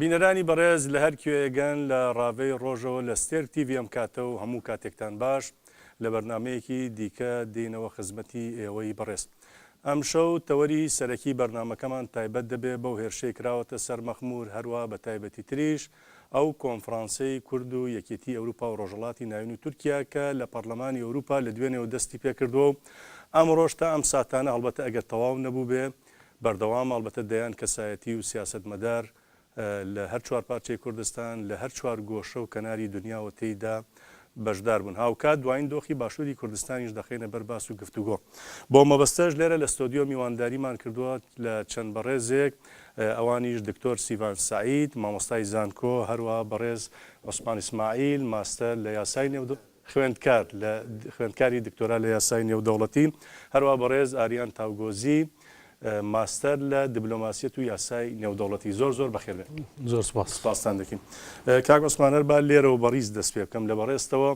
بینەرانی بەڕێز لە هەر کوێیەگەن لە ڕاڤەی ڕۆژەوە لە ستێرک تیڤی ئەم کاتە و هەموو کاتێکتان باش لە بەرنامەیەکی دیکە دێینەوە خزمەتی ئێوەی بەڕێز. ئەمشەو تەوەری سەرەکی بەرنامەکەمان تایبەت دەبێ بەو هێرشەی کراوەتە سەر مەخموور هەروا بە تایبەتی تریش ئەو کۆنفرانسەی کورد و یەکێتی ئەوروپا و ڕۆژهەڵاتی ناوین و تورکیا کە لە پەڕلەمانی ئەوروپا لە دوێنێوە دەستی پێکردووە و ئەمڕۆش تا ئەم ساتانە هەڵبەتە ئەگەر تەواو نەبووبێ بەردەوامە هەڵبەتە دەیان کەسایەتی و سیاسەتمەدار لە هەر چوارپارچەی کوردستان، لە هەر چوار گۆشە و کەناری دونیاوە تێیدا بەشدار بوون. هاوکات دوایین دۆخی باشووری کوردستانیش دەخەینە بەر باس و گفتوگۆ. بۆ مەبەستەش لێرە لە ستۆدیۆ میوانداریمان کردووە لە چەند بەڕێزێک، ئەوانیش دکتۆر سیڤان سەعید، مامۆستای زانکۆ، هەروەها بەڕێز عوسمان ئیسماعیل، ماستەر لە یاسای نێودەوڵەتی، خوێندکار لە خوێندکاری دکتۆرا لە یاسای نێودەوڵەتی، هەروەها بەڕێز ئاریان تاوگۆزی، ماستەر لە دبلۆماسیەت و یاسای نێودەوڵەتی. زۆر زۆر بەخێر بێن. زۆر سوپاس. سوپاستان دەکەین. کاک عوسمان هەر با لێرەوە بەڕیز دەست پێ بکەم لە بەڕێزتەوە.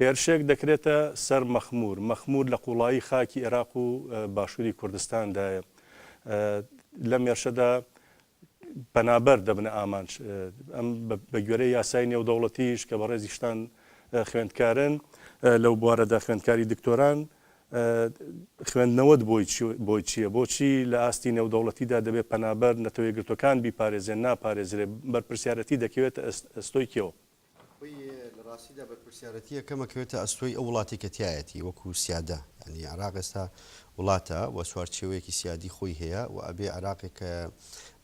هێرشێک دەکرێتە سەر مەخموور، مەخموور لە قووڵایی خاکی ئێراق و باشووری کوردستاندایە. لەم هێرشەدا پەنابەر دەبنە ئامانج. ئەم بە گوێرەی یاسای نێودەوڵەتیش کە بەڕێزیشتان خوێندکارن لەو بوارەدا خوێندکاری دکتۆران، خوێندنەوەت بۆی چییە؟ بۆچی لە ئاستی نێودەوڵەتیدا دەبێت پەنابەر نەتەوە یەکگرتووەکان بیپارێزێ، ناپارێزرێ؟ بەرپرسیارەتی دەکەوێتە ئەستۆی کێوە؟ خۆی لە ڕاستیدا بەرپرسیارەتی یەکەم ئەکەوێتە ئەستۆی ئەو وڵاتەی کە تیایەتی وەکو سیادە یانی عێراق ئێستا وڵاتە و چوارچێوەیەکی سیادی خۆی هەیە و ئەبێ عێراقێک کە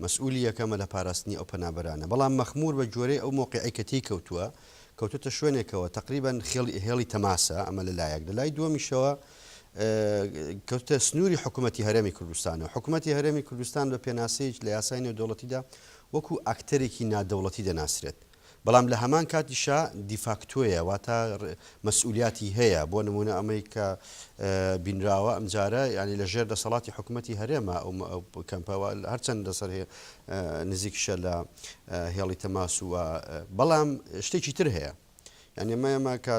مەسئولی یەکەمە لە پاراستنی ئەو پەنابەرانە بەڵام مەخمور بە گوێرەی ئەو مۆقیعەی کە تێی کەوتووە کەوتۆتە شوێنێکەوە تەقریبەن خێڵی هێڵی تەماسە ئەمە لە لایەک لە لای دووەمیشەوە کەوتە سنووری حکوومەتی هەرێمی کوردستانەوە حکوومەتی هەرێمی کوردستان بە پێناسەیەک لە یاسای نێودەوڵەتیدا وەکو ئاکتەرێکی نادەوڵەتی دەناسرێت بەڵام لە هەمان کاتیشا دیفاکتۆیە واتە مەسئولیاتی هەیە بۆ نمونە ئەمەی کە بینراوە ئەمجارە یانی لە ژێر دەسەڵاتی حکوومەتی هەرێمە ئەو کەمپەوە هەرچەند لەسەر نزیکشە لە هێڵی تەماس و بەڵام شتێکی تر هەیە یعنی ئەمە ئێمە کە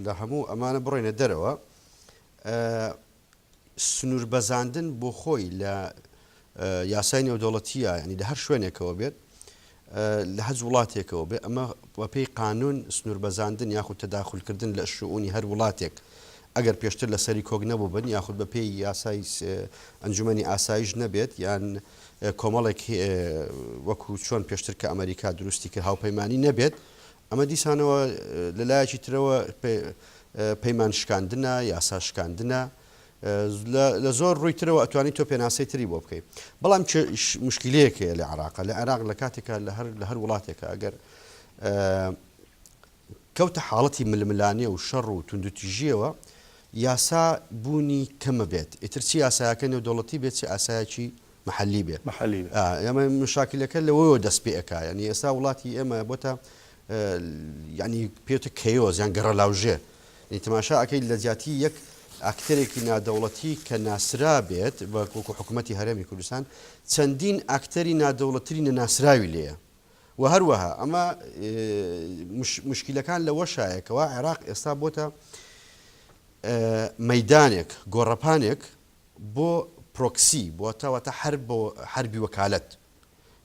لە هەموو ئەمانە بڕۆینە دەرەوە سنووربەزاندن بۆ خۆی لە یاسای نێودەوڵەتییە یانی لە هەر شوێنێکەوە بێت لە هەج وڵاتێکەوە بێ ئەمە بەپێی قانون سنووربەزاندن یاخود تەداخلکردن لە شئونی هەر وڵاتێک ئەگەر پێشتر لەسەری کۆک نەبووبن یاخود بەپێی یاسای ئەنجومەنی ئاسایش نەبێت یان کۆمەڵێک وەکو چۆن پێشتر کە ئەمریکا دروستی کرد هاوپەیمانی نەبێت ئەمە دیسانەوە لەلایەکی ترەوە پەیمان شکاندنە، یاسا شکاندنە، لە زۆر ڕووی ترەوە ئەتوانی تۆ پێناسەی تری بۆ بکەی. بەڵام مشکلەیەک هەیە لە عێراق، لە عێراق لە کاتێکا لە هەر لە هەر وڵاتێکا ئەگەر کەوتە حاڵەتی ململانێ و شەڕ و توندوتیژیەوە یاسا بوونی کەمە بێت ئیتر چی یاسایەکە نێودەوڵەتی بێت چی ئاسایەکی محەلی بێ. محەلی بێ. ئا ئێمە مشاکلەکە لەوەوە دەست پێ ئەکا یانی ئێستا وڵاتی ئێمە بۆتە یانی پێتە کەیۆز یان گەڕەلاوژێ یانی تەماشا ئەکەی لە جیاتی یەک ئاکتەرێکی نادەوڵەتی کە ناسرا بێت وەکو حکوومەتی هەرێمی کوردستان چەندین ئاکتەری نادەوڵەتری نەناسراوی لێیە و هەروەها ئەمە مشکلەکان لەوەشایە کەوا عێراق ئێستا بۆتە مەدانێک گۆڕەپانێک بۆ پرۆکسی بۆتە واتە حەرب بۆ حەربی وەکالەت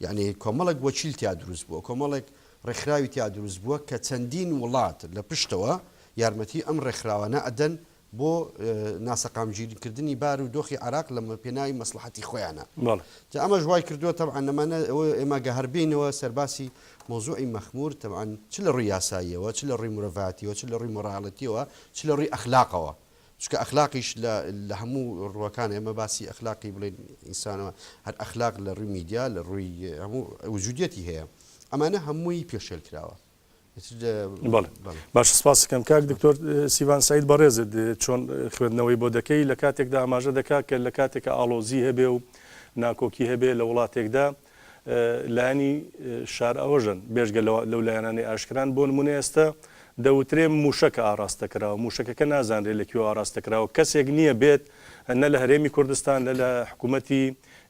یەعنی کۆمەڵێک وەکیل تیا دروست بووە کۆمەڵێک ڕێکخراوی تیا دروست بووە کە چەندین وڵات لە پشتەوە یارمەتی ئەم ڕێکخراوانە ئەدەن بۆ ناسەقامگیرکردنی بار و دۆخی عێراق لە پێناوی مەسڵەحەتی خۆیانە بەڵێ. جا ئەمەش وای کردووە تەبعەن ئەمانە ئێمە گە هەر بێینەوە سەر باسی مەوزوعی مەخمور تەبعەن چ لە ڕووی یاساییەوە چ لە ڕووی مرۆڤایەتیەوە چ لە ڕووی مۆراڵێتیەوە چ لە ڕووی ئەخلاقەوە چونکە ئەخلاقیش لە لە هەموو ڕووەکان ئێمە باسی ئەخلاقی بڵێین ئینسانەوە هەر ئەخلاق لە ڕووی میدیا لە ڕووی هەموو وجودیەتی هەیە ئەمانە هەمووی پێشێل کراوە بەڵێ باشە سپاس کەم کاک دکتۆر سیڤان سعید بەڕێزت چۆن خوێندنەوەی بۆ دەکەی لە کاتێکدا ئاماژە دەکات کە لە کاتێکە ئاڵۆزی هەبێ و ناکۆکی هەبێ لە وڵاتێکدا لایەنی شارئاوەژەن، بێجگە لەو لایەنانەی ئاشکران، بۆ نموونە ئێستا دەوترێ مووشەکە ئاڕاستە کراوە، مووشەکەکە نازانرێ لە کوێوە ئاڕاستە کراوە، کەسێک نییە بێت نە لە هەرێمی کوردستان، نە لە حکوومەتی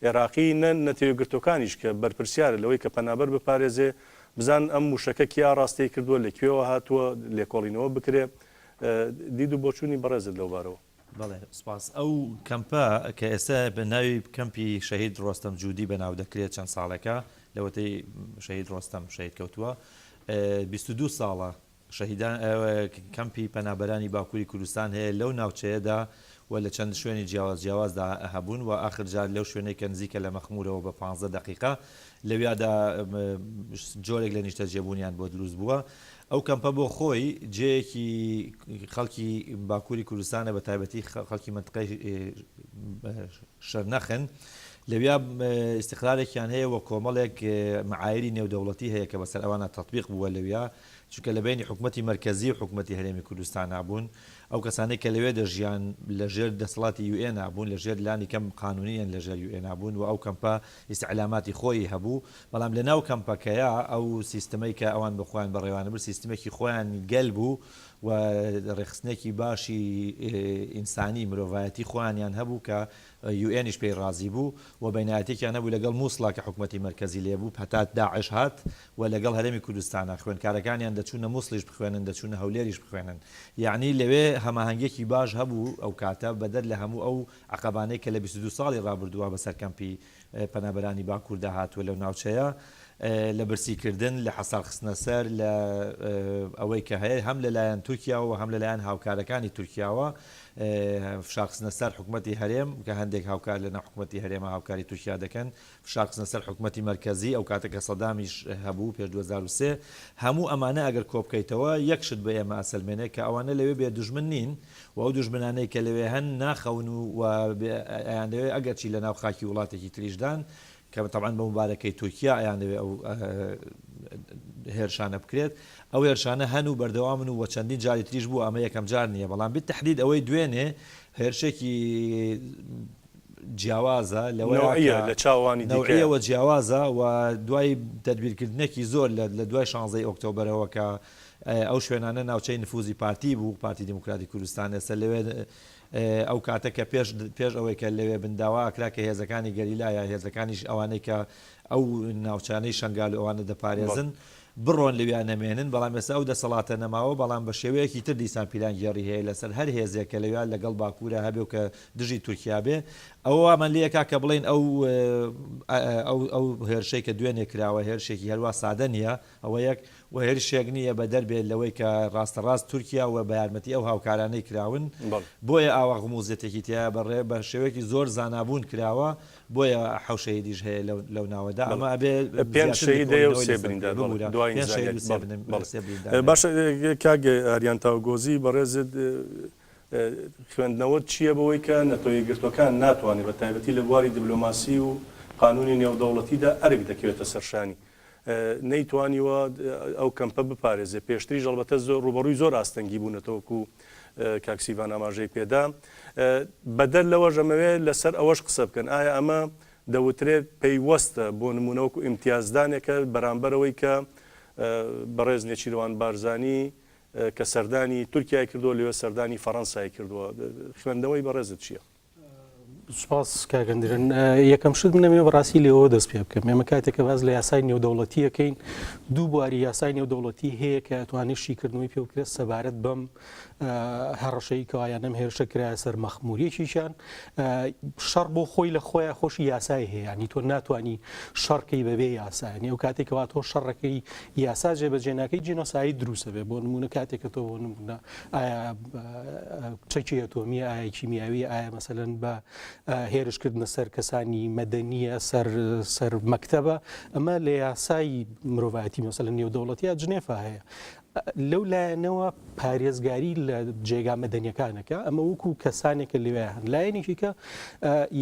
ئێراقی، نە نەتەوەیەکگرتووەکانیش کە بەرپرسیارە لەوەی کە پەنابەر بپارێزێ، بزانن ئەم مووشەکە کێ ئاڕاستەی کردووە، لە کوێوە هاتووە، لێکۆڵینەوە بکرێ. دید و بۆچوونی بەڕێزت لەو بارەوە؟ بەڵێ سوپاس. ئەو کەمپە کە ئێستا بە ناوی کەمپی شەهید ڕۆستەم جودی بەناو دەکرێت چەند ساڵێکە. لەوەتەی شەهید ڕۆستەم شەهید کەوتووە 22 ساڵە شەهیدان کەمپی پەنابەرانی باکووری کوردستان هەیە لەو ناوچەیەدا و لە چەند شوێنی جیاواز جیاوازدا هەبوون و ئاخر جار لەو شوێنەی کە نزیکە لە مەخموورەوە بە 15 دەقیقە لەویادا جۆرێک لە نیشتەجێبوونیان بۆ دروست بووە. ئەو کەمپە بۆ خۆی جێیەکی خەڵکی باکووری کوردستانە بە تایبەتی خەڵکی مەنتقەی شەرنەخن لەویا ئیستقرارێکیان هەیە و کۆمەڵێک معایری نێودەوڵەتی هەیە کە بەسەر ئەوانە تەتبیق بووە لەویا چونکە لە بەینی حکومەتی مەرکەزی و حکومەتی هەرێمی کوردستانا بوون، ئەو کەسانەی کە لەوێ دەژیان لە ژێر دەسەڵاتی یوئێنا بوون، لە ژێر لانی کەم قانونیەن لە ژێر یوئێنا بوون و ئەو کەمپە ئیستعلاماتی خۆیی هەبوو، بەڵام لە ناو کەمپەکەیا ئەو سیستمەی کە ئەوان بە خۆیان بەڕێوەیان دەبرد سیستمێکی خۆیانی گەل بوو و ڕێکخستنێکی باشی ئینسانی مرۆڤایەتی خۆیانیان هەبوو کە یوئێنیش پێی ڕازی بوو و بەینایەتێکیان هەبوو لەگەڵ موسڵا کە حکومەتی مەرکەزی لێ بوو هەتا داعش هات و لەگەڵ هەرێمی کوردستانا خوێندکارەکانیان دەچوونە موسڵیش بخوێنن دەچوونە هەولێریش بخوێنن یەعنی لەوێ هەماهەنگیەکی باش هەبوو ئەو کاتە بەدەر لە هەموو ئەو عەقەبانەی کە لە 22 ساڵی ڕابردووە بەسەر کەمپی پەنابەرانی باکووردا هاتووە لەو ناوچەیە لە برسی کردن، لە حەسار خستنە سەر، لە ئەوەی کە هەیە هەم لە لایەن تورکیاوە و هەم لە لایەن هاوکارەکانی تورکیاوە فشار خستنە سەر حکومەتی هەرێم کە هەندێک هاوکار لە ناو حکومەتی هەرێمە هاوکاری تورکیا دەکەن، فشار خستنە سەر حکومەتی مەرکەزی ئەو کاتە کە سەدامیش هەبوو پێش 2003 هەموو ئەمانە ئەگەر کۆبکەیتەوە یەک شت بە ئێمە ئەسەلمێنێ کە ئەوانە لەوێ بێ دوژمن نین و ئەو دوژمنانەی کە لەوێ هەن ناخەون و ئەیانەوێ ئەگەرچی لە ناو خاکی وڵاتێکی تریشدان کە تەبعەن بە موبارەکەی تورکیا ئەیانەوێ ئەو هێرشانە بکرێت، ئەو هێرشانە هەن و بەردەوامن و چەندین جاری تریش بووە ئەمە یەکەم جار نییە، بەڵام بالتحدید ئەوەی دوێنێ هێرشێکی جیاوازە لەوەیە نەوعیە کە لە چاوانی دیکەیە. نەوعیەوە جیاوازە و دوای تەدبیرکردنێکی زۆر لە لە دوای شانزەی ئۆکتۆبەرەوە کە ئەو شوێنانە ناوچەی نفوزی پارتی بوو، پارتی دیموکراتی کوردستان ئێستا لەوێ ئەو کاتە کە پێش پێش ئەوەی کە لەوێ بن داوا ئەکرا کە هێزەکانی گەریلا یا هێزەکانیش ئەوانەی کە ئەو ناوچانەی شەنگال و ئەوانە دەپارێزن بڕۆن لەویا نەمێنن بەڵام ئێستا ئەو دەسەڵاتە نەماوە بەڵام بە شێوەیەکی تر دیسان پیلانگێڕی هەیە لەسەر هەر هێزێک کە لەویا لەگەڵ باکوورا هەبێ و کە دژی تورکیا بێ ئەوە وامان لێ ئەکا کە بڵێین ئەو ئەو ئەو هێرشەی کە دوێنێ کراوە هێرشێکی هەروا سادە نییە ئەوە یەک و هێرشێک نییە بەدەر بێت لەوەی کە ڕاستەڕاست تورکیا و بە یارمەتی ئەو هاوکارانەی کراون بۆیە ئاوا غموزیەتێکی تیایە بە ڕێ بە شێوەیەکی زۆر زانابوون کراوە بۆیە حەو شەهیدیش هەیە لەو لەو ناوەدا ئەمە ئەبێ پێنج زیاتر شەهید هەیە و لێکۆڵینەوەی سێ لەسەر بریندار بکرێت بەڵێ ببورە دوایین پێنج شەهید زانیاری و سێ بەڵێ بن بەڵێ سێ بریندار هەیە. باشە کاک ئاریان تاوگۆزی بەڕێزت خوێندنەوەت چییە بەوەی کە نەتەوە یەکگرتووەکان ناتوانێت بە تایبەتی لە بواری دیبلۆماسی و قانوونی نێودەوڵەتیدا ئەرک دەکەوێتە سەر شانی نەیتوانیوە ئەو کەمپە بپارێزێ، پێشتریش ئەڵبەتە زۆر ڕووبەڕووی زۆر ئاستەنگی بوونەتەوە وەکو کاک سیڤان ئاماژەی پێدا. بەدەر لەوەش ئەمەوێ لەسەر ئەوەش قسە بکەن ئایا ئەمە دەوترێت پەیوەستە بۆ نموونە وەکو ئیمتیازدانێکە بەرامبەر ئەوەی کە بەڕێز نێچیروان بارزانی کە سەردانی تورکیای کردووە لەوێ سەردانی فەڕەنسای کردووە خوێندنەوەی بەڕێزت چییە؟ سوپاس کاک ئەندرن یەکەم شت من ئەمەوێ بەڕاستی لێوە دەست پێ بکەم ئێمە کاتێک کە باس لە یاسای نێودەوڵەتی ئەکەین دوو بواری یاسای نێودەوڵەتی هەیە کە ئەتوانێت شیکردنەوەی پێ بکرێت سەبارەت بەم هەڕەشەی کەوا یان ئەم هێرشە کرایە سەر مەخمور یەکێکیان شەڕ بۆ خۆی لە خۆیان خۆشی یاسای هەیە ینی تۆ ناتوانانی شەڕکەی بەبێ یاسایانی ئەو کاتێکەوە تۆ شەڕەکەی یاسا جێبەجێ ناکەی جینۆساید دروستە بێ بۆ نمونە کاتێک کە تۆ بۆ نمونە ئایا چەکی ئەتۆمیە ئایا کیمیاویە ئایا مەسەلەن بە هێرشکردنە سەر کەسانی مەدەنیە سەر سەر مەکتەبە ئەمە لە یاسای مرۆڤایەتی مەسەلەن نێودەوڵەتیە جنێفا هەیە لەو لایەنەوە پارێزگاری لە جێگا مەدەنیەکانەکە ئەمە وەکو کەسانێکە لەوێ هەن لایەنێکی کە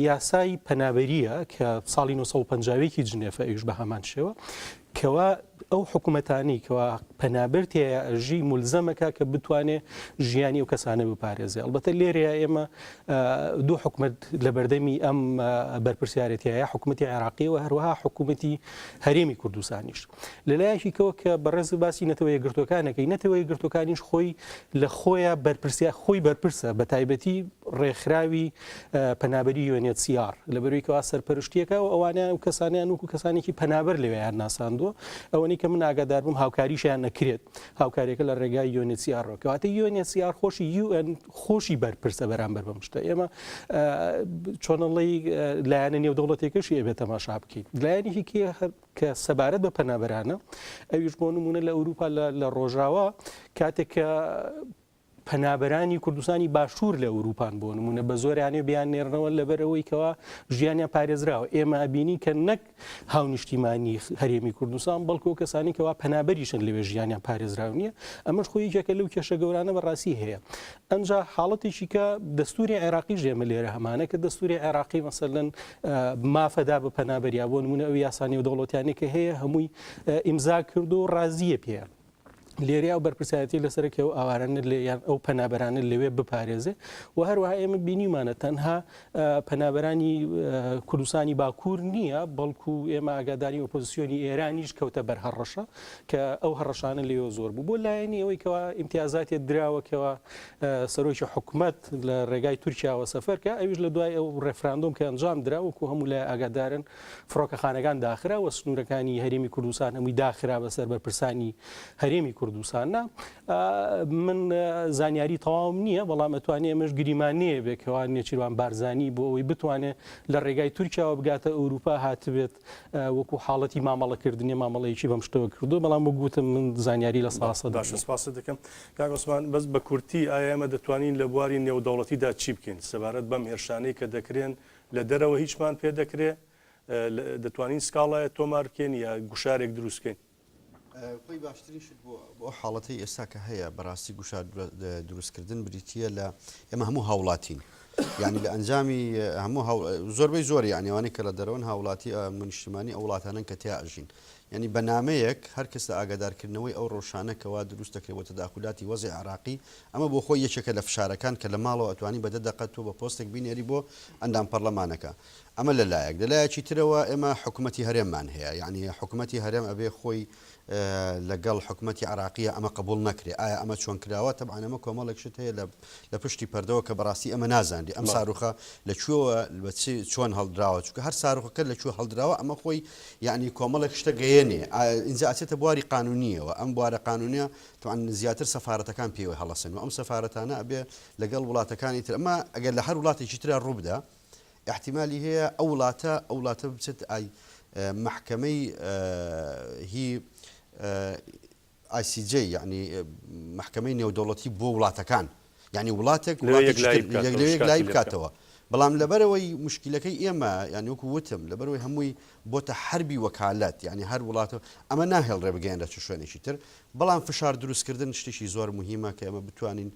یاسای پەنابەریە کە ساڵی 1950 جنێفە ئەویش بە هەمان شێوە کەوا ئەو حکومەتانەی کەوا پەنابەر تێیا ئەژی مولزەمەکا کە بتوانێ ژیانی ئەو کەسانە بپارێزێ ئەڵبەتە لێرەیا ئێمە دوو حکومەت لە بەردەمی ئەم بەرپرسیارێتیایە حکومەتی عێراقی و هەروەها حکومەتی هەرێمی کوردستانیش لەلایەکی کەوە کە بەڕێز باسی نەتەوە یەکگرتووەکانەکەی نەتەوە یەکگرتووەکانیش خۆی لە خۆیان بەرپرسیار خۆی بەرپرسە بە تایبەتی ڕێکخراوی پەنابەری UNHCR لەبەروی کەوا سەرپەرشتیەکە و ئەوانیان و کەسانیان وەکو کەسانێکی پەنابەر لەوێیان ناساندووە. کردووە ئەوەنی کە من ئاگادار بم هاوکاریشیان نەکرێت هاوکاریەکە لە ڕێگای UNHCR ەوە کەواتە UNHCR خۆشی UN خۆشی بەرپرسە بەرامبەر بەم شتە ئێمە چۆنەڵی لایەنە نێودەوڵەتێکەشی ئەبێت تەماشا بکەیت لایەنێکی کێ کە سەبارەت بە پەنابەرانە ئەویش بۆ نمونە لە ئەوروپا لە ڕۆژاوا کاتێک کە پەنابەرانی کوردستانی باشوور لە ئەوروپان بۆ نمونە بە زۆریانێ بیان نێرنەوە لەبەر ئەوەی کەوا ژیانیان پارێزراوە ئێمە ئەبینین کە نەک هاونیشتیمانی هەرێمی کوردستان بەڵکو ئەو کەسانی کەوا پەنابەریشن لەوێ ژیانیان پارێزراو نییە ئەمەش خۆی یەکێکە لەو کێشە گەورانە بەڕاستی هەیە ئەنجا حاڵەتێکی کە دەستوری عێراقیش ئێمە لێرە هەمانە کە دەستوری عێراقی مەسەلەن مافەدا بە پەنابەریا بۆ نمونە ئەو یاسا نێودەوڵەتیانەی کە هەیە هەمووی ئیمزا کردو و ڕازیە پێیان لێرەیا ئەو بەرپرسایەتی لەسەرە کە ئەو ئاوارانە لێ یان ئەو پەنابەرانە لەوێ بپارێزێ و هەروەها ئێمە بینیمانە تەنها پەنابەرانی کوردستانی باکوور نییە بەڵکو ئێمە ئاگاداری ئۆپۆزیسیۆنی ئێرانیش کەوتە بەر هەڕەشە کە ئەو هەڕەشانە لێوە زۆر بوو بۆ لایەنی ئەوەی کەوا ئیمتیازاتێ دراوە کەوا سەرۆکی حکومەت لە ڕێگای تورکیاوە سەفەر کە ئەویش لە دوای ئەو ڕێفراندۆم کە ئەنجام درا وەکو هەموو لای ئاگادارن فڕۆکەخانەکان داخرا و سنوورەکانی هەرێمی کوردستان هەمووی داخرا بەسەر بەرپرسانی هەرێمی کوردستان نا من زانیاری تەواوم نییە بەڵام ئەتوانێ ئەمەش گریمانەیە بێ کەوا نێچیروان بارزانی بۆ ئەوەی بتوانێت لە ڕێگای تورکیاوە بگاتە ئەوروپا هاتبێت وەکو حاڵەتی مامەڵەکردنی مامەڵەیەکی بەم شتەوە کردو بەڵام وەک گوتم من زانیاری لە ساسە باشە سپاست دەکەم کاک عوسمان بەس بە کورتی ئایا ئێمە دەتوانین لە بواری نێودەوڵەتیدا چی بکەین سەبارەت بەم هێرشانەی کە دەکرێن لە دەرەوە هیچمان پێ دەکرێ؟ دەتوانین سکاڵایە تۆمار بکەین یا گوشارێک دروست بکەین؟ خۆی باشترین شت بۆ ئەو حاڵەتەی ئێستا کە هەیە بەڕاستی گوشار دروستکردن بریتییە لە ئێمە هەموو هاوڵاتین یعنی لە ئەنجامی هەموو زۆربەی زۆر یعنی ئەوانەی کە لە دەرەوەن هاوڵاتی نیشتمانی ئەو وڵاتانەن کە تیا ئەژین یعنی بە نامەیەک هەر کەس لە ئاگادارکردنەوەی ئەو ڕەوشانە کەوا دروست دەکرێت بۆ تەداخولاتی وەزعی عێراقی ئەمە بۆ خۆی یەکێکە لە فشارەکان کە لە ماڵەوە ئەتوانی بە دە دەقە تۆ بە پۆستێک بینێری بۆ ئەندام پەڕلەمانەکە. ئەمە لە لایەک. لە لایەکی ترەوە ئێمە حکومەتی هەرێممان هەیە. یەعنی حکومەتی هەرێم ئەبێ خۆی لە گەڵ حکومەتی عێراقییە ئەمە قبوڵ نەکرێ. ئایا ئەمە چۆن کراوە؟ تەبعەن ئەمە کۆمەڵێک شت هەیە لە لە پشتی پەردەوە کە بەڕاستی ئەمە نازانرێ ئەم ساروخە لە کوێوە بە چ چۆن هەڵدراوە. چونکە هەر ساروخەکە لە کوێ هەڵدراوە ئەمە خۆی یەعنی کۆمەڵێک شتە گەیەنێ. ئینجا ئەچێتە بواری قانونییەوە. ئەم بوارە قانونییە تەبعەن زیاتر سەفارەتەکان پێوەی هەڵەسن و ئەم سەفارەتانە ئەبێ لەگەڵ وڵاتەکانی تر ئەمە ئەگەر لە هەر وڵاتێکی ترا ڕووبدا ئیحتیمالی هەیە ئەو وڵاتە ئەو وڵاتە بچێت ئای مەحکەمەی هی ICJ یعنی مەحکەمەی نێودەوڵەتی بۆ وڵاتەکان یعنی وڵاتێک لەوێ لای بکاتەوە بەڵام لەبەرەوەی مشکلەکەی ئێمە یعنی وەکو وتم لەبەرەوەی هەمووی بۆتە حەربی وەکالەت یعنی هەر وڵاتە ئەمە ناهێڵرێ بگەیەنرە چ شوێنێکی تر بەڵام فشار دروستکردن شتێکی زۆر مهمە کە ئێمە بتوانین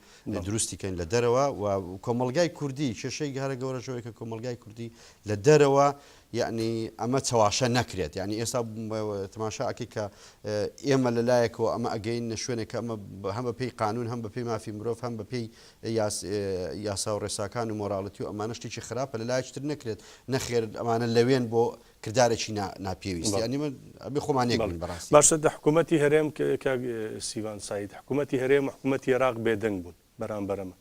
دروستی کەین لە دەرەوە و کۆمەڵگای کوردی کێشەی هەرە گەورەش ئەوەیە کە کۆمەڵگای کوردی لە دەرەوە یعنی ئەمە چەواشە نەکرێت یعنی ئێستا تەماشا ئەکەی کە ئێمە لە لایەکەوە ئەمە ئەگەین نە شوێنێک کە ئەمە هەم بە پێی قانون هەم بە پێی مافی مرۆڤ هەم بە پێی یاسا و ڕێساکان و مۆراڵەتی و ئەمانە شتێکی خراپە لە لایەکی تر نەکرێت نەخێر ئەمانە لەوێن بۆ کردارێکی ناپێویست یانی من ئەبێ خۆمان یەک بین بەڕاستی. باشە دە حکوومەتی هەرێم کاک سیڤان سەعید حکوومەتی هەرێم و حکوومەتی عێراق بێدەنگ بوون بەرامبەر ئەمە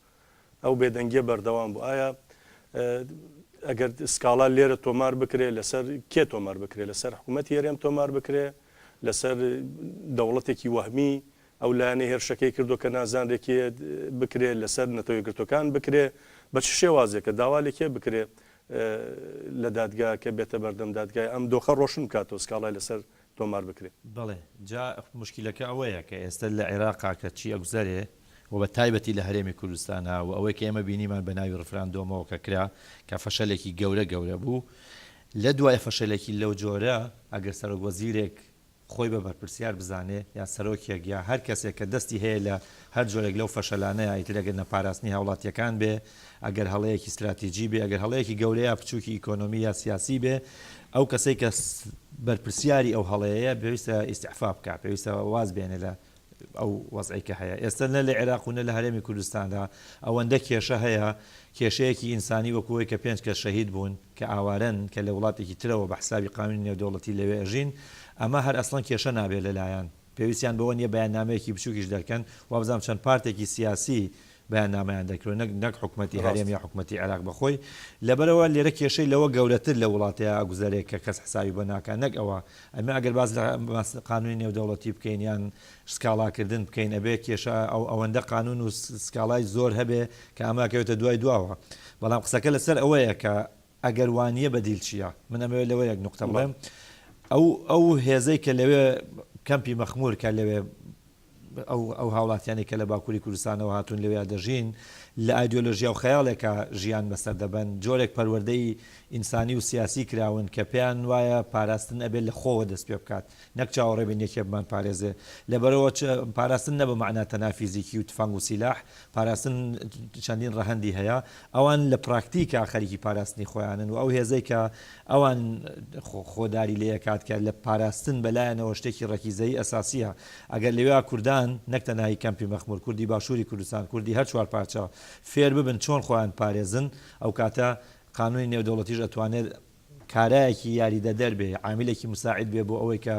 ئەو بێدەنگیە بەردەوام بوو ئایا ئەگەر سکاڵا لێرە تۆمار بکرێ لەسەر کێ تۆمار بکرێ لەسەر حکوومەتی هەرێم تۆمار بکرێ لەسەر دەوڵەتێکی وەهمی ئەو لایەنەی هێرشەکەی کردووە کە نازانرێ کێیە بکرێ لەسەر نەتەوە یەکگرتووەکان بکرێ بە چ شێوازێکە داوا لە کێ بکرێ لە دادگا کە بێتە بەردەم دادگای ئەم دۆخە ڕۆشن بکاتەوە سکاڵای لەسەر تۆمار بکرێ. بەڵێ جا موشکیلەکە ئەوەیە کە ئێستە لە عێراقا کە چی ئەگوزەرێ و بە تایبەتی لە هەرێمی کوردستانا و ئەوەی کە ئێمە بینیمان بە ناوی ڕفراندۆمەوە کە کرا کە فەشەلێکی گەورە گەورە بوو لە دوای فەشەلێکی لەو جۆرە ئەگەر سەرۆک وەزیرێک خۆی بە بەرپرسیار بزانێ یا سەرۆکێک یا هەر کەسێک کە دەستی هەیە لە هەر جۆرێک لەو فەشەلانەیا ئیتر ئەگەر نەپاراستنی هاوڵاتیەکان بێ ئەگەر هەڵەیەکی ستراتیجی بێ ئەگەر هەڵەیەکی گەورە یا بچوکی ئیکۆنۆمی یا سیاسی بێ ئەو کەسەی کە بەرپرسیاری ئەو هەڵەیەیە پێویستە ئیستعفا بکا پێویستە واز بێنێ لە ئەو وەزعەی کە هەیە ئێستا نە لە عێراق و نە لە هەرێمی کوردستاندا ئەوەندە کێشە هەیە کێشەیەکی ئینسانی وەکو ئەوەی کە پێنج کەس شەهید بوون کە ئاوارەن کە لە وڵاتێکی ترەوە بە حسابی قانونی نێودەوڵەتی لەوێ ئەژین ئەمە هەر ئەسڵەن کێشە نابێت لەلایان پێویستیان بەوە نیە بەیاننامەیەکی بچوکیش دەرکەن وابزانم چەند پارتێکی سیاسی. بەیاننامەیان دەرکردوە نەک نەک حکومەتی هەرێم یا حکومەتی عێراق بەخۆی لەبەرئەوە لێرە کێشەی لەوە گەورەتر لە وڵاتەیا ئەگوزەرێ کە کەس حسابی بۆ ناکا نەک ئەوە ئەمە ئەگەر باس لە قانونی نێودەوڵەتی بکەین یان سکاڵاکردن بکەین ئەبێ کێشە ئەو ئەوەندە قانون و سکاڵای زۆر هەبێ کە ئەمە ئەکەوێتە دوای دواوە بەڵام قسەکە لەسەر ئەوەیە کە ئەگەر وانیە بەدیل چیە؟ من ئەمەوێت لەوە یەک نوقتە بڵێم ئەو ئەو هێزەی کە لەوێ کەمپی مەخمور کە لەوێ ئەو ئەو هاوڵاتیانی کە لە باکووری کوردستانەوە هاتوون لەوێ دەژین لە ئایدیۆلۆژیا و خەیاڵێکا ژیان بەسەر دەبەن جۆرێک پەروەردەی ئینسانی و سیاسی کراون کە پێیان وایە پاراستن ئەبێت لە خۆوە دەست پێ بکات نەک چاوەڕێ بین یەکێ بمان پارێزێ لەبەرەوە پاراستن نە بە مەعنا تەنها فیزیکی و تفەنگ و سیلاح پاراستن چەندین ڕەهەندی هەیە، ئەوان لە پراکتیکا خەریکی پاراستنی خۆیانن و ئەو هێزەی کە ئەوان خۆداری لێ ئەکات کە لە پاراستن بەلایانەوە شتێکی ڕەکیزەیی ئەساسییە. ئەگەر لەوێا کوردان نەک تەنها هی کەمپی مەخمور، کوردی باشووری کوردستان، کوردی هەر چوارپارچە فێر ببن چۆن خۆیان بپارێزن، ئەوکاتە قانونی نێودەوڵەتیش ئەتوانێت کارایەکی یاریدەدەر بێ، عامیلێکی مساعید بێ بۆ ئەوەی کە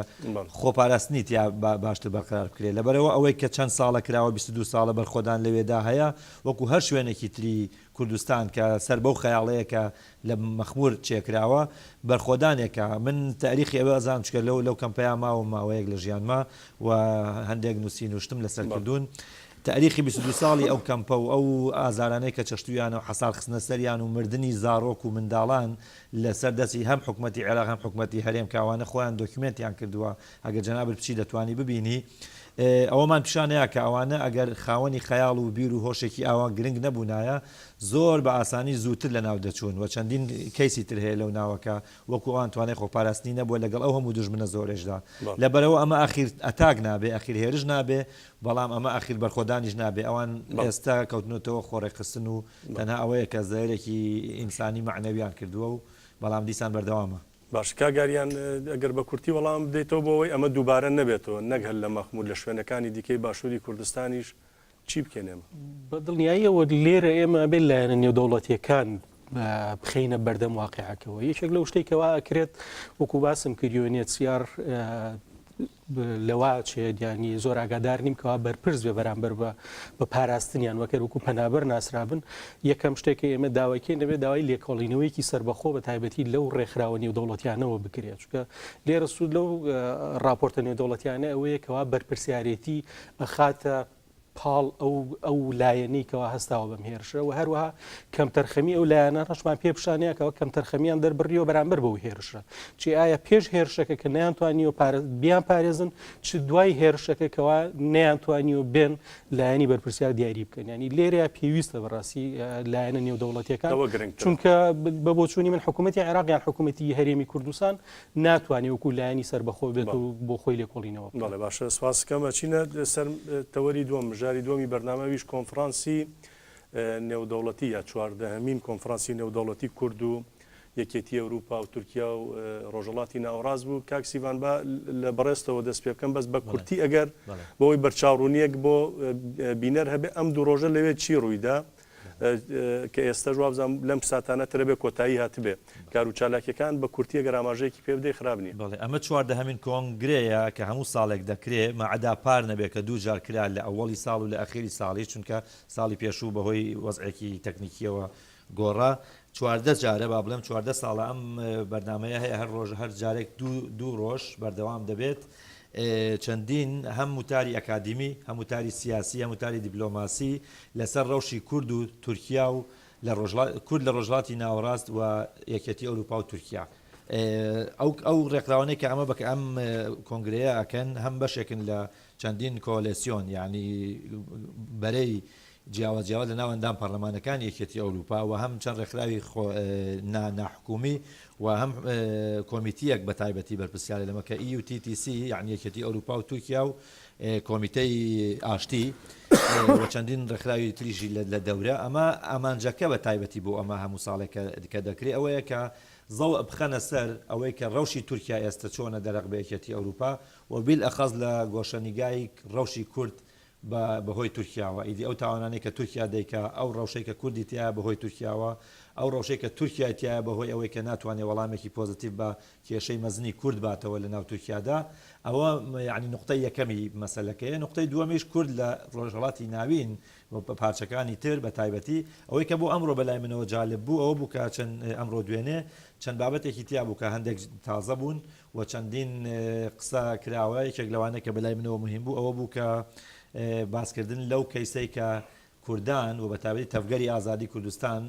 خۆپاراستنی تیا باشتر بەرقەرار بکرێ. لەبەرئەوە ئەوەی کە چەند ساڵە کراوە، 22 ساڵە بەرخۆدان لەوێدا هەیە، وەکو هەر شوێنێکی تری کوردستان کە سەر بەو خەیاڵەیە کە لە مەخموور چێکراوە، بەرخۆدانێکە. من تاریخی ئەوێ ئەزانم چونکە لەو لەو کەمپەیا ماوم ماوەیەک لە ژیانما و هەندێک نووسین و شتم لەسەر کردوون. تاریخی 22 ساڵی ئەو کەمپە و ئەو ئازارانەی کە چەشتوویانە و حەسار خستنە سەریان و مردنی زاڕۆک و منداڵان لە سەر دەستی هەم حکومەتی عێراق هەم حکومەتی هەرێم کە ئەوانە خۆیان دۆکیومێنتیان کردووە ئەگەر جەنابت بچی دەتوانی ببینی ئەوەمان پیشان نەیا کە ئەوانە ئەگەر خاوەنی خەیاڵ و بیر و هۆشێکی ئاوا گرنگ نەبوونایە زۆر بە ئاسانی زووتر لە ناو دەچوون و چەندین کەیسی تر هەیە لەو ناوە کە وەکو ئەوان توانای خۆپاراستنی نەبووە لەگەڵ ئەو هەموو دوژمنە زۆرەیشدا لەبەرئەوە ئەمە ئاخیر attack نابێ ئەخیر هێرش نابێ بەڵام ئەمە ئەخیر بەرخۆدانیش نابێ ئەوان ئێستا کەوتنەتەوە خۆڕێکخستن و تەنها ئەوەیە کە زەرەرێکی ئینسانی مەعنەویان کردووە و بەڵام دیسان بەردەوامە. باشە کاک ئاریان ئەگەر بە کورتی وەڵامم بدەیتەوە بۆ ئەوەی ئەمە دووبارە نەبێتەوە نەک هەر لە مەخموور لە شوێنەکانی دیکەی باشووری کوردستانیش چی بکەین ئێمە؟ بە دڵنیاییەوە لێرە ئێمە ئەبێت لایەنە نێودەوڵەتییەکان بخەینە بەردەم واقیعەکەوە. یەکێک لەو شتەی کەوا ئەکرێت وەکو باسم کرد UNHCR لەوە ئەچێت یانی زۆر ئاگادار نیم کەوا بەرپرس بێ بەرامبەر بە بە پاراستنیان وەکەر وەکو پەنابەر ناسرابن یەکەم شتێک کە ئێمە داوایکەین دەبێت داوای لێکۆڵینەوەیەکی سەربەخۆ بە تایبەتی لەو ڕێکخراوە نێودەوڵەتیانەوە بکرێت چونکە لێرە سوود لەو ڕاپۆرتە نێودەوڵەتیانە ئەوەیە کەوا بەرپرسیارێتی ئەخاتە پاڵ ئەو ئەو لایەنەی کەوا هەستاوە بەم هێرشە و هەروەها کەمتەرخەمی ئەو لایەنە ڕەشمان پێ پیشانەیە کەەوە کەمتەرخەمیان دەربڕیەوە بەرامبەر بەو هێرشە چی ئایا پێش هێرشەکە کە نەیانتوانیوە بیان پارێزن چ دوای هێرشەکە کەوا نەیانتوانیوە بێن لایەنی بەرپرسیار دیاری بکەن ینی لێرەیە پێویستە بەڕاستی لایەنە نێودەوڵەتیەکان چونکە بە بۆچوونی من حکوومەتی عێراق یان حکوومەتی هەرێمی کوردستان ناتوانێ وەکو لایەنی سەربەخۆ بێت و بۆ خۆی لێکۆڵینەوە بکات. بەڵێ باشە سپاست کەم ئەچینە سەر تەوەری دووەم مژاری دووەمی بەرنامە ئەویش کۆنفڕانسی نێودەوڵەتی یا چواردەهەمین کۆنفڕانسی نێودەوڵەتی کورد و یەکێتی ئەوروپا و تورکیا و ڕۆژهەڵاتی ناوەڕاست بوو کاک سیڤان با لە بەڕێزتەوە دەست پێ بکەم بەس بە کورتی ئەگەر بۆی بەرچاوڕوونیەک بۆ بینەر هەبێ ئەم دوو ڕۆژە لەوێ چی ڕوویدا کە ئێستەش وابزانم لەم ساتانە ترە بێ کۆتایی هاتبێ کارو چالاکیەکان بە کورتی ئەگەر ئاماژەیەکی پێ بدەی خراپ نیە. بەڵێ ئەمە چواردەهەمین کۆنگرەیە کە هەموو ساڵێک دەکرێ ماعەدا پار نەبێ کە دوو جار کرا لە ئەوەڵی ساڵ و لە ئەخیری ساڵیش چونکە ساڵی پێشوو بەهۆی وەزعێکی تەکنیکیەوە گۆڕا 14 جارە با بڵێم 14 ساڵە ئەم بەرنامەیە هەیە هەر ڕۆژ هەر جارێک دوو دوو ڕۆژ بەردەوام دەبێت چەندین هەم وتاری ئەکادیمی هەم وتاری سیاسی هەم وتاری دیپلۆماسی لەسەر ڕەوشی کورد و تورکیا و لە ڕۆژهەڵات کورد لە ڕۆژهەڵاتی ناوەڕاست و یەکێتی ئەوروپا و تورکیا. ئەو ئەو ڕێکخراوانەی کە ئەمە بە ئەم کۆنگرەیە ئەکەن هەم بەشێکن لە چەندین coalition یانی بەرەی جیاواز جیاواز لە ناو ئەندام پەرلەمانەکانی یەکێتی ئەوروپا و هەم چەند ڕێکخراوی خۆ نا ناحکومی و هەم کۆمیتیەک بە تایبەتی بەرپرسیارە لەمە کە EUTTC یعنی یەکێتی ئەوروپا و تورکیا و کۆمیتەی ئاشتی و چەندین ڕێکخراوی تریشی لە دەورە. ئەمە ئامانجەکە بە تایبەتی بۆ ئەمە هەموو ساڵێک کە دەکرێ ئەوەیە کە زەوء بخەنە سەر ئەوەی کە ڕەوشی تورکیا ئێستە چۆنە دەرەق بە یەکێتی ئەوروپا و بیلئەخەس لە گۆشەنیگای ڕەوشی کورد. بە بەهۆی تورکیاوە، ئیدی ئەو تاوانانەی کە تورکیا دەیکا، ئەو ڕەوشەی کە کوردی تیایە بەهۆی تورکیاوە، ئەو ڕەوشەی کە تورکیای تیایە بەهۆی ئەوەی کە ناتوانێ وەڵامێکی پۆزتیڤ بە کێشەی مەزنی کورد باتەوە لە ناو تورکیادا، ئەوە یەعنی نوقتەی یەکەمی مەسەلەکەیە، نوقتەی دووەمیش کورد لە ڕۆژهەڵاتی ناوین و پارچەکانی تر بە تایبەتی، ئەوەی کە بۆ ئەمڕۆ بە لای منەوە جالب بوو ئەوە بوو کە چەند ئەمڕۆ دوێنێ چەند بابەتێکی تیا بوو کە هەندێک تازە بوون و چەندین قسە کراوە، یەکێک لەوانە کە بەلای منەوە موهیم بوو ئەوە بوو کە باسکردن لەو کەیسەی کە کوردان و بەتایبەتی تەڤگەری ئازادی کوردستان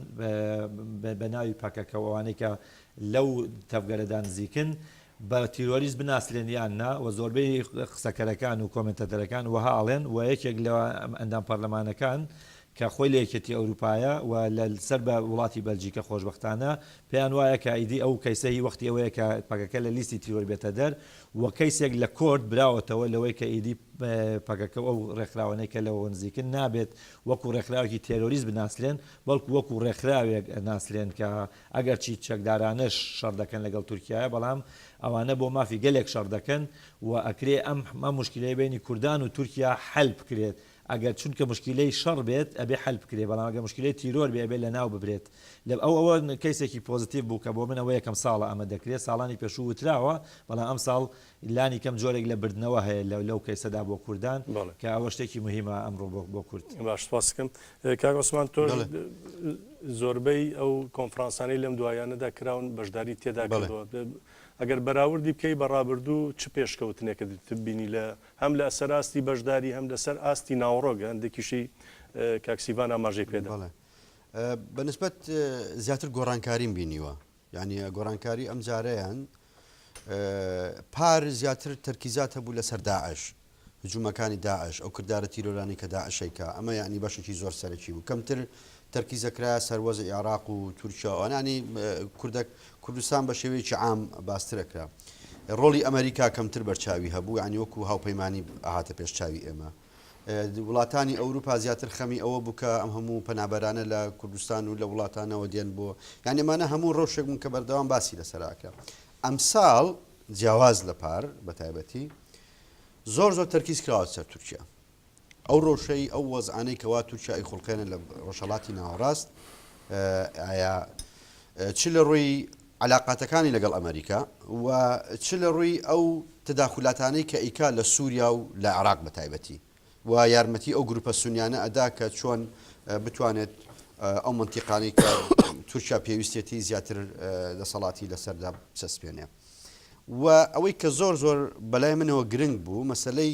بە ناوی پەکەکە و ئەوانەی کە لەو تەڤگەرەدا نزیکن بە تیرۆریست بناسرێن یان نا و زۆربەی قسەکەرەکان و کۆمێنتەتەرەکان وەها ئەڵێن و یەکێک لە ئەندام پەرلەمانەکان کە خۆی لە یەکێتی ئەوروپایە و لە سەر بە وڵاتی بەلجیکە خۆشبەختانە پێیان وایە کە ئیدی ئەو کەیسە هی وەختی ئەوەیە کە پەکەکە لە لیستی تیرۆر بێتە دەر و کەیسێک لە court براوەتەوە لەوەی کە ئیدی پەکەکە و ئەو ڕێکخراوانەی کە لەوەوە نزیکن نابێت وەکو ڕێکخراوێکی تێرۆریست بناسرێن بەڵکو وەکو ڕێکخراوێک ناسرێن کە ئەگەرچی چەکدارانەش شەڕ دەکەن لەگەڵ تورکیایە بەڵام ئەوانە بۆ مافی گەلێک شەڕ دەکەن و ئەکرێ ئەم ئەم موشکیلەی بەینی کوردان و تورکیا حەل بکرێت ئەگەر چونکە موشکیلەی شەڕ بێت ئەبێ حەل بکرێ بەڵام ئەگەر موشکیلەی تیرۆر بێ ئەبێ لەناو ببرێت لە ئەو ئەوە کەیسێکی پۆزتیڤ بوو کە بۆ من ئەوە یەکەم ساڵە ئەمە دەکرێت ساڵانی پێشوو وتراوە بەڵام ئەمساڵ لانی کەم جۆرێک لە بردنەوە هەیە لە لەو کەیسەدا بۆ کوردان بەڵێ. کە ئەوە شتێکی موهیمە ئەمڕۆ بۆ بۆ کورد. باش سپاست دەکەم. کاک عوسمان تۆش بەڵێ. زۆربەی ئەو کۆنفرانسانەی لەم دوایانەدا کراون بەشداریت تێدا بەڵێ. کردووە. ئەگەر بەراوردی بکەی بە ڕابردوو چ پێشکەوتنێکت بینی لە هەم لە سەر ئاستی بەشداری هەم لەسەر ئاستی ناوەڕۆک هەندێکیشی کاک سیڤان ئاماژەی پێدا. بەڵێ بە نسبەت زیاتر گۆڕانکاریم بینیوە یعنی گۆڕانکاری ئەم جارەیان پار زیاتر تەرکیزات هەبوو لەسەر داعش هجومەکانی داعش ئەو کردارە تیرۆرانی کە داعشێکە ئەمە یعنی بەشێکی زۆر سەرەکی بوو کەمتر تەرکیزە کرایە سەر وەزعی عێراق و تورکیا و ئەوانە یانی کوردەک کوردستان بە شێوەیەکی عام باسترە کرا. ڕۆڵی ئەمەریکا کەمتر بەرچاوی هەبوو یانی وەکو هاوپەیمانی ئەهاتە پێش چاوی ئێمە. وڵاتانی ئەوروپا زیاتر خەمی ئەوە بوو کە ئەم هەموو پەنابەرانە لە کوردستان و لە وڵاتانەوە دێن بۆ یانی ئەمانە هەموو ڕەوشێک بوون کە بەردەوام باسی لەسەر ئەکرا. ئەمساڵ جیاواز لە پار بە تایبەتی زۆر زۆر تەرکیز کراوە سەر تورکیا. ئەو ڕەوشەی ئەو وەزعانەی کەوا تورکیا ئەیخوڵقێنێ لە ڕۆژهەڵاتی ناوەڕاست ئایا چ لە ڕووی علاقاتەکانی لەگەڵ ئەمریکا و چ لە ڕووی ئەو تەداخولاتانەی کە ئیکا لە سووریا و لە عراق بە تایبەتی و یارمەتی ئەو گروپە سونیانە ئەدا کە چۆن بتوانێت ئەو منتیقانەی کە تورکیا پێویستێتی زیاتر دەسەڵاتی لەسەردا بچەسپێنێ و ئەوەی کە زۆر زۆر بەلای منەوە گرنگ بوو مەسلەی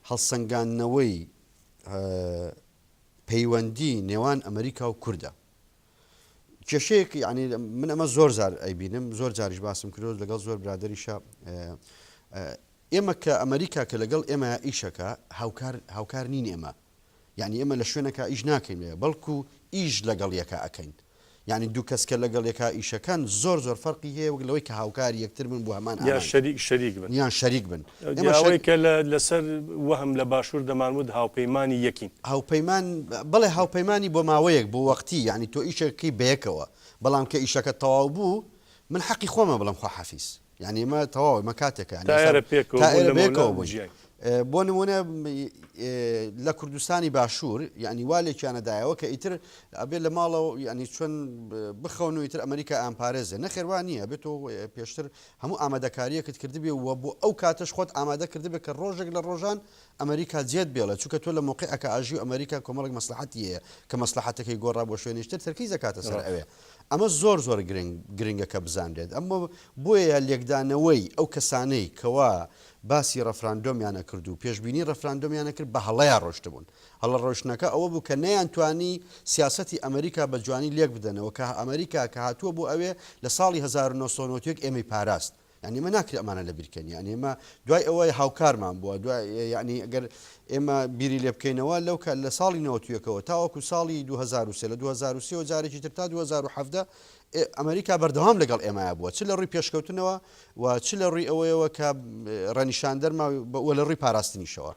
هەڵسەنگاندنەوەی پەیوەندی نێوان ئەمریکا و کوردە. کێشەیەک یعنی من ئەمە زۆر جار ئەیبینم زۆر جاریش باسم کردو لەگەڵ زۆر برادریشە ئێمە کە ئەمریکا کە لەگەڵ ئێمە ئیشەکە هاوکار هاوکار نین ئێمە یعنی ئێمە لە شوێنەکە ئیش ناکەین بەڵکو ئیش لەگەڵ یەکە ئەکەین یانی دوو کەس کە لەگەڵ یەکا ئیشەکەن زۆر زۆر فەرقی هەیە وەک لەوەی کە هاوکاری یەکتر بن بۆ هەمان یان ئامانج شەریک شەریک بن. یان شەریک بن ئێمە شەر. ئەوەی کە لە لەسەر وەهم لە باشوور دەمانوت هاوپەیمانی یەکین. هاوپەیمان بەڵێ هاوپەیمانی بۆ ماوەیەک بۆ وەقتی یانی تۆ ئیشێک ئەکەی بەیەکەوە بەڵام کە ئیشەکە تەواو بوو من حەقی خۆمە بڵێم خواحافیز. یانی ئێمە تەواو ئێمە کاتێکە تا ئێرە پێکەوە تا بوون ئێرە لەمەولا بەیەکەوە بووین جیاین. بۆ نمونە لە کوردستانی باشوور یعنی وا لێکیانە دایەوە کە ئیتر ئەبێ لە ماڵەوە یعنی چۆن بخەون و ئیتر ئەمریکا ئامپارێزێ نەخێر وا نییە بێت تۆ پێشتر هەموو ئامادەکاریەکت کردبێ و بۆ ئەو کاتەش خۆت ئامادە کردبێ کە ڕۆژێک لە ڕۆژان ئەمریکا جێت بێڵێ چونکە تۆ لە مۆقعەکە ئاژی و ئەمریکا کۆمەڵێک مەسلحەتی هەیە کە مەسلحەتەکەی گۆڕا بۆ شوێنیشتر تەرکیز دەکاتە سەر ئەوێ ئەمە زۆر زۆر گرنگ گرنگە کە بزانرێت ئەمە بۆیە لێکدانەوەی ئەو کەسانەی کەوا باسی ڕەفراندۆمیان ئەکرد و پێشبینی ڕەفراندۆمیان ئەکرد بە هەڵەیا ڕۆشتبوون هەڵە ڕۆشتنەکە ئەوە بوو کە نەیانتوانی سیاسەتی ئەمریکا بە جوانی لێک بدەنەوە کە ئەمریکا کە هاتووە بۆ ئەوێ لە ساڵی 1991 ئێمەی پاراست یانی ئێمە ناکرێت ئەمانە لەبیر کەین یانی ئێمە دوای ئەوە هاوکارمان بووە دوای یانی ئەگەر ئێمە بیری لێ بکەینەوە لەو کە لە ساڵی 91ەوە تاوەکو ساڵی 2003 لە 2003 جارێکی تر تا 2017 ئەمریکا بەردەوام لەگەڵ ئێمە بووە چ لە ڕووی پێشکەوتنەوە و چ لە ڕووی ئەوەیەوە کە ڕێنیشاندەرما و لە ڕووی پاراستنیشەوە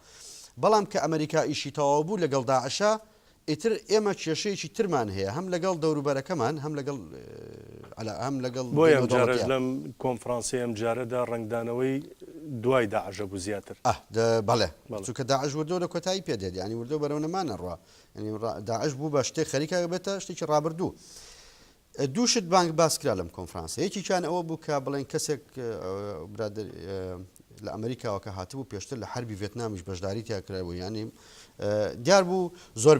بەڵام کە ئەمریکا ئیشی تەواو بوو لەگەڵ داعشە ئیتر ئێمە کێشەیەکی ترمان هەیە هەم لەگەڵ دەوروبەرەکەمان هەم لەگەڵ هەم لەگەڵ بۆیە ئەم جارەش نێودەوڵەتیان. لەم کۆنفرانسەی ئەم جارەدا ڕەنگدانەوەی. دوای داعشە بوو زیاتر. ئه دە بەڵێ چونکە داعش وردەوە لە کۆتایی پێ دێت یانی وردەوە بەرەو نەمان ئەڕوا یانی داعش بوو بە شتێک خەریکە بێتە شتێکی ڕابردوو. دوو شت بانگ باس کرا لەم کۆنفرانسە یەکێکیان ئەوە بوو کە بڵێن کەسێک برادەر لە ئەمریکاوە کە هاتبوو پێشتر لە حربی ڤێتنامیش بەشداری تیا کرابوو یانی دیار بوو زۆر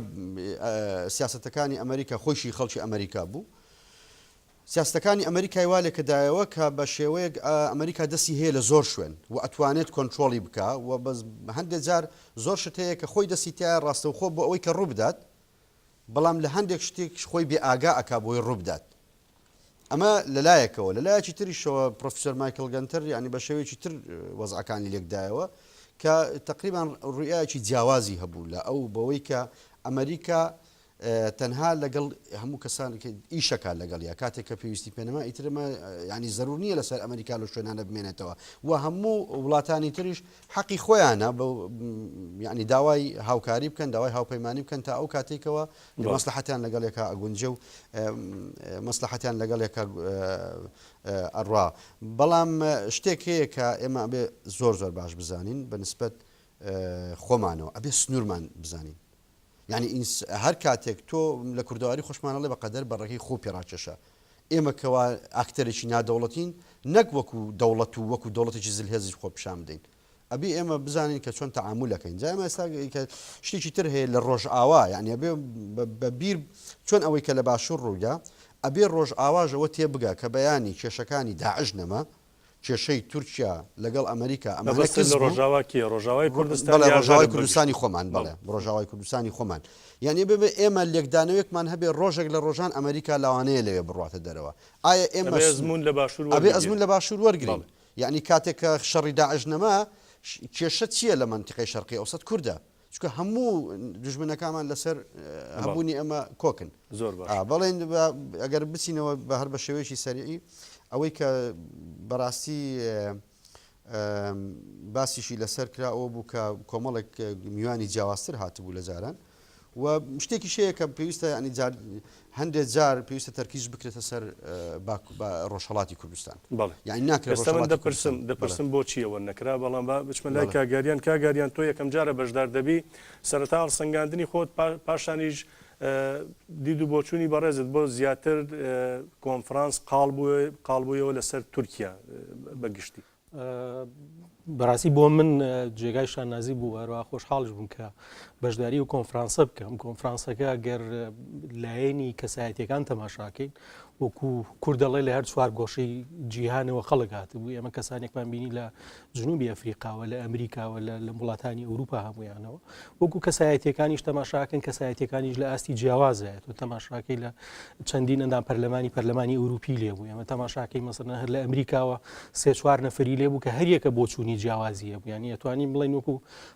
سیاستەکانی ئەمریکا خۆیشی خەڵکی ئەمریکا بوو سیاسەتەکانی ئەمریکای وا لێکدایەوە کە بە شێوەیەک ئەمریکا دەستی هەیە لە زۆر شوێن و ئەتوانێت کۆنترۆڵی بکا و بەس هەندێک جار زۆر شت هەیە کە خۆی دەستی تایە ڕاستەوخۆ بۆ ئەوەی کە ڕووبدات بەڵام لە هەندێک شتێک خۆی بێ ئاگا ئەکا بۆی ڕووبدات ئەمە لەلایەکەوە لەلایەکی تریشەوە پرۆفیسۆر مایکل گەنتەر یعنی بە شێوەیەکی تر وەزعەکانی لێکدایەوە کە تقریبان ڕوئیایەکی جیاوازی هەبوو لە ئەو بەوەی کە ئەمریکا تەنها لەگەڵ هەموو کەسان ئیشەکات لەگەڵیا کاتێک کە پێویستی پێ نەما ئیتر ئەمە یانی زەرور نییە لەسەر ئەمریکا لەو شوێنانە بمێنێتەوە و هەموو وڵاتانی تریش حەقی خۆیانە یعنی داوای هاوکاری بکەن داوای هاوپەیمانی بکەن تا ئەو کاتێکەوە مەسلحەتیان لەگەڵ یەکا ئەگونجێ و مەسلحەتیان لەگەڵ یەکا ئەڕوا بەڵام شتێک هەیە کە ئێمە ئەبێ زۆر زۆر باش بزانین بە نسبەت خۆمانەوە ئەبێ سنوورمان بزانین یانی ئینس هەر کاتێک تۆ لە کوردەواری خۆشمان ئەڵێ بە قەدەر بەڕەکەی خۆو پێ ڕاکێشە ئێمە کەوا ئاکتەرێکی نادەوڵەتین نەک وەکو دەوڵەت و وەکو دەوڵەتێکی زلهێزیش خۆ پیشان بدەین ئەبێ ئێمە بزانین کە چۆن تەعامول ئەکەین جا ئێمە ئێستا کە شتێکی تر هەیە لە ڕۆژئاوا یانی ئەبێ بە بیر چۆن ئەوەی کە لە باشوور ڕوویدا ئەبێ ڕۆژئاواش ئەوە تێبگا کە بەیانی کێشەکانی داعش نەما کێشەی تورکیا لەگەڵ ئەمریکا ئەمانە مەبەستت کز لە بوو. ڕۆژاوا کێیە؟ ڕۆژاوای کوردستان بەڵێ یا ڕۆژاوای غەرب بە گشتی؟ کوردستانی خۆمان بەڵێ. بەڵێ ڕۆژاوای کوردستانی خۆمان یانی ببێ ئێمە لێکدانەوەیەکمان هەبێ ڕۆژێک لە ڕۆژان ئەمریکا لاوانەیە لەوێ بڕواتە دەرەوە ئایا ئێمە ئەبێ ئەزموون لە باشوور ئەبێ ئەزموون وەربگیرن. لە باشوور وەرگرین بەڵێ. یانی کاتێک کە شەڕی داعش نەما کێشە چییە لە مەنتیقەی شەرقی ئەوسەت کوردە چونکە هەموو دوژمنەکانمان لەسەر هەبوونی ئەمە کۆکن. زۆر باش. بەڵێن ئەگەر بچینەوە بە هەر بە شێوەیەکی سەریعی ئەوەی کە بەڕاستی باسیشی لەسەر کرا ئەوە بوو کە کۆمەڵێک میوانی جیاوازتر هاتبوو لە جاران و شتێکیش هەیە کە پێویستە ینی جار هەندێک جار پێویستە تەرکیز بکرێتە سەر ڕۆژهەڵاتی کوردستان. بەڵێ. یانی ناکرێت ئێستا من ڕۆژهەڵاتی دەپرسم کوردستان. بەڵێ. دەپرسم بۆچی ئەوە نەکرا بەڵام با بچمە لای بەڵێ. کاک گاریان کاک گاریان تۆ یەکەم جارە بەشدار دەبی سەرەتا هەڵسەنگاندنی خۆت پاشانیش دید و بۆچوونی بەڕێزت بۆ زیاتر کۆنفرانس قاڵ قاڵ بوویەوە لەسەر تورکیا بە گشتی. بەڕاستی بۆ من جێگای شانازی بوو هەروە خۆشحاڵش بووم کە بەشداری و کۆنفرانسە بکەم کۆنفرانسەکە گەر لایەنی کەسایەتەکان تەماشاکەین وەکو کورد دەڵێ لە هەر چوار گۆشەی جیهانەوە خەڵک هاتبوو ئێمە کەسانێکمان بینی لە جنوبی ئەفریقاوە لە ئەمریکاوە لە لە وڵاتانی ئەوروپا هەمویانەوە وەکو کەسایەتەکانیش تەماشاکەن کەسایەتەکانیش لە ئاستی جیاوازایە تۆ تەماشاکەی لە چەندین ئەندام پەرلەمانی پەرلەمانی ئەوروپی لێبوو ئێمە تەماشاکەی مەسەلەن هەر لە ئەمریکاوە سێ چوار نەفری لێبوو کە هەریەکە بۆچوونی جیاوازی هەبوو یانی ئەتوانین بڵێین وەکو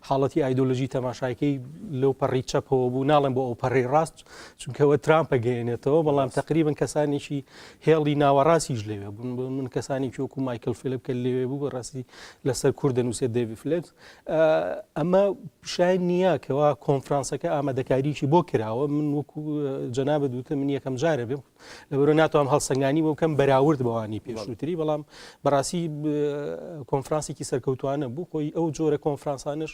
حاڵەتی ئایدۆلۆژی تەماشاکەی لەو پەڕی چەپەوە بوو ناڵێم بۆ ئەو پەڕی ڕاست چونکەوە ترامپە گەیەنێتەوە بەڵام تقریبن کەسانێکی هێڵی ناوەڕاستیش لەوێ بوون بۆ من کەسانێکی وەکو مایکل فیلپ کە لەوێ بوو بەڕاستی لەسەر کورد دەنووسێت دەیڤید فلێپس ئەمە شای نییە کەوا کۆنفرانسەکە ئامادەکاریی بۆ کراوە من وەکو جەنابت وتم من یەکەم جارە بێم لەبەرئەوە ناتوانم هەڵسەنگانی بۆ بکەم بەراورد بەوانی پێشووتری بەڵام بەڕاستی کۆنفرانسێکی سەرکەوتوانە بوو خۆی ئەو جۆرە کۆنفرانسانش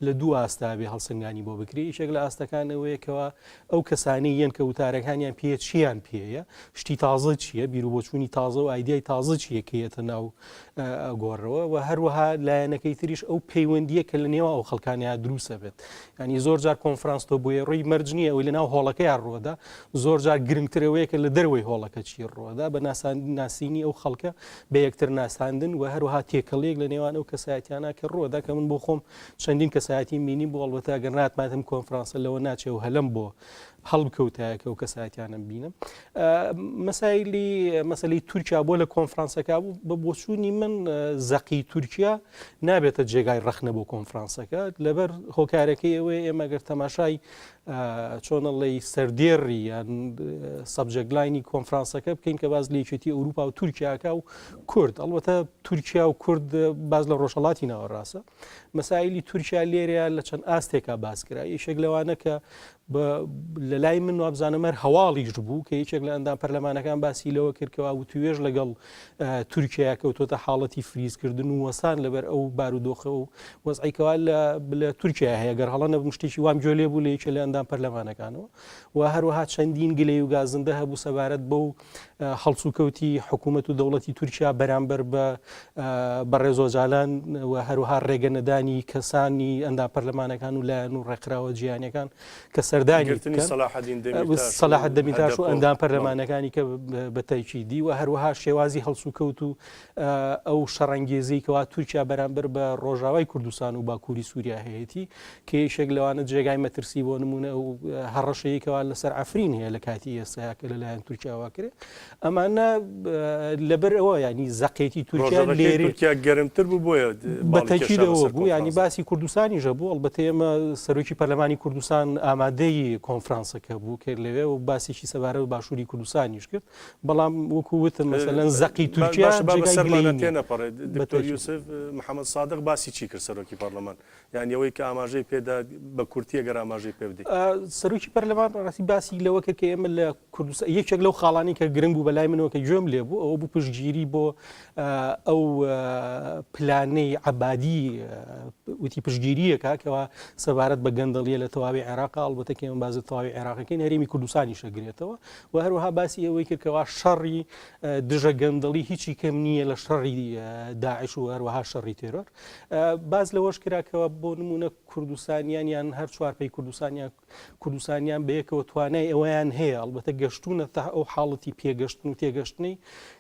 لە دوو ئاستا بێ هەڵسەنگانی بۆ بکرێ یەکێک لە ئاستەکانەوەیە کەوا ئەو کەسانی یەن کە وتارەکانیان پێ چیان پێیە شتی تازە چییە بیرروبۆچوونی تازە و ئایدیای تازە چییە کە یەتە ناو گۆڕەوە و هەروەها لایەنەکەی تریش ئەو پەیوەندیە کە لە نێوان ئەو خەڵکانەیە دروستە بێت ینی زۆر جار کۆنفرانس تۆ بۆیە ڕووی مەرج نییە ئەوەی لە ناو هۆڵەکەیان ڕووەدا زۆر جار گرنگتر ئەوەیە کە لە دەرەوەی هۆڵەکە چی ڕووەدا بە ناسینی ئەو خەڵکە بە یەکتر ناساندن و هەروەها تێکەڵیەک لە نێوان ئەو کەسایەتیانە کە ڕووەدا کە من بۆ خۆم چەندین کەسایەتیم بینی بۆ ئەڵبەتە ئەگەر ناتماتم کۆنفرانسە لەوە ناچێ و هەلم بۆ هەڵبکەوتایە کە ئەو کەسایەتیانەم بینم مەسایلی مەسەلەی تورکیا بۆ لە کۆنفرانسەکە بوو بە بۆچوونی من زەقی تورکیا نابێتە جێگای ڕەخنە بۆ کۆنفرانسەکە لەبەر هۆکارەکەی ئەوەیە ئێمە گەر تەماشای چۆنەڵی سەردێڕی یان subject line ی کۆنفرانسەکە بکەین کە باز لە یەکێتی ئەوروپا و تورکیاکە و کورد ئەڵبەتە تورکیا و کورد باز لە ڕۆژ. ڕۆژهەڵاتی ناوەڕاستە. مەسایلی تورکیا لێرەیە لە چەند ئاستێکا باس کرا. یەکێک لەوانە کە لە لای من وابزانم هەر هەواڵیش بوو کە یەکێک لە ئەندام پەرلەمانەکان باسی لەوە کرد کەوا وتوێژ لەگەڵ تورکیا کەوتۆتە حاڵەتی فریزکردن و وەسان لەبەر ئەو بارودۆخە و وەزعی کەوا لە تورکیا هەیە گەر هەڵە نەبم شتێکی وام گوێ لێ بوو لە یەکێ لە ئەندام پەرلەمانەکانەوە و هەروەها چەندین گلەی و گازندە هەبوو سەبارەت بەو هەڵسوکەوتی حکوومەت و دەوڵەتی تورکیا بەرامبەر بە بەڕێز ئۆجالان و هەروەها ڕێگە نەدانی کەسانی ئەندام پەرلەمانەکان و لایەن و ڕێکخراوە جیهانیەکان کە سەردانی گرتنی سەلاحەدین دەمیرتاش و سەلاحەد دەمیرتاش و هەدەپە و ئەندام پەرلەمانەکانی کە بە تەئکیدی و هەروەها شێوازی هەڵسوکەوت و ئەو شەڕەنگێزیی کەوا تورکیا بەرامبەر بە ڕۆژاوای کوردستان و باکووری سووریا هەیەتی کە یەکێک لەوانە جێگای مەترسی بۆ نمونە ئەو هەڕەشەیە کەوا لەسەر عەفرین هەیە لە کاتی ئێستایا کە لەلایەن تورکیاوە کرێ ئەمانە لەبەر ئەوە ینی زەقێتی تورکیا لێرە تورکیا گەرمتر بوو بۆیە بە تەکیدەوە بوو ینی باسی کوردستانیشە بوو ئەڵبەتە ئێمە سەرۆکی پەرلەمانی کوردستان ئامادەی کۆنفرانسەکە بوو کرد لەوێ و باسێکی سەبارەت بە باشووری کوردستانیش کرد بەڵام وەکو وتم مەسەلەن زەقی تورکیا باشە با جێگای بەسەرمانە گلەیی نییە. تێنەپەڕێت بە دکتۆر تەئکید. یوسف محەمەد سادق باسی چی کرد سەرۆکی پەرلەمان یانی ئەوەی کە ئاماژەی پێدا بە کورتی ئەگەر ئاماژەی پێ بدەی. سەرۆکی پەرلەمان بەڕاستی باسی لەوە کرد کە ئێمە لە کوردستان یەکێک لەو خاڵانەی کە گرنگ بوو بەلای منەوە کە گوێم لێ بوو ئەوە بوو پشتگیری بۆ ئەو پلانەی عەبادی وتی پشتگیرییەکە کەوا سەبارەت بە گەندەڵیە لە تەواوی عێراق ئەڵبەتە کە ئێمە باس لە تەواوی عێراقەکەین هەرێمی کوردستانیش ئەگرێتەوە و هەروەها باسی ئەوەی کرد کەوا شەڕی دژە گەندەڵی هیچی کەم نییە لە شەڕی داعش و هەروەها شەڕی تێرۆر باس لەوەش کرا کەوا بۆ نمونە کوردستانیان یان هەر چوارپەی کوردستانیان کوردستانیان بەیەکەوە توانای ئەوەیان هەیە ئەڵبەتە گەشتونەتە ئەو حاڵەتی پێگەشتن و تێگەشتنەی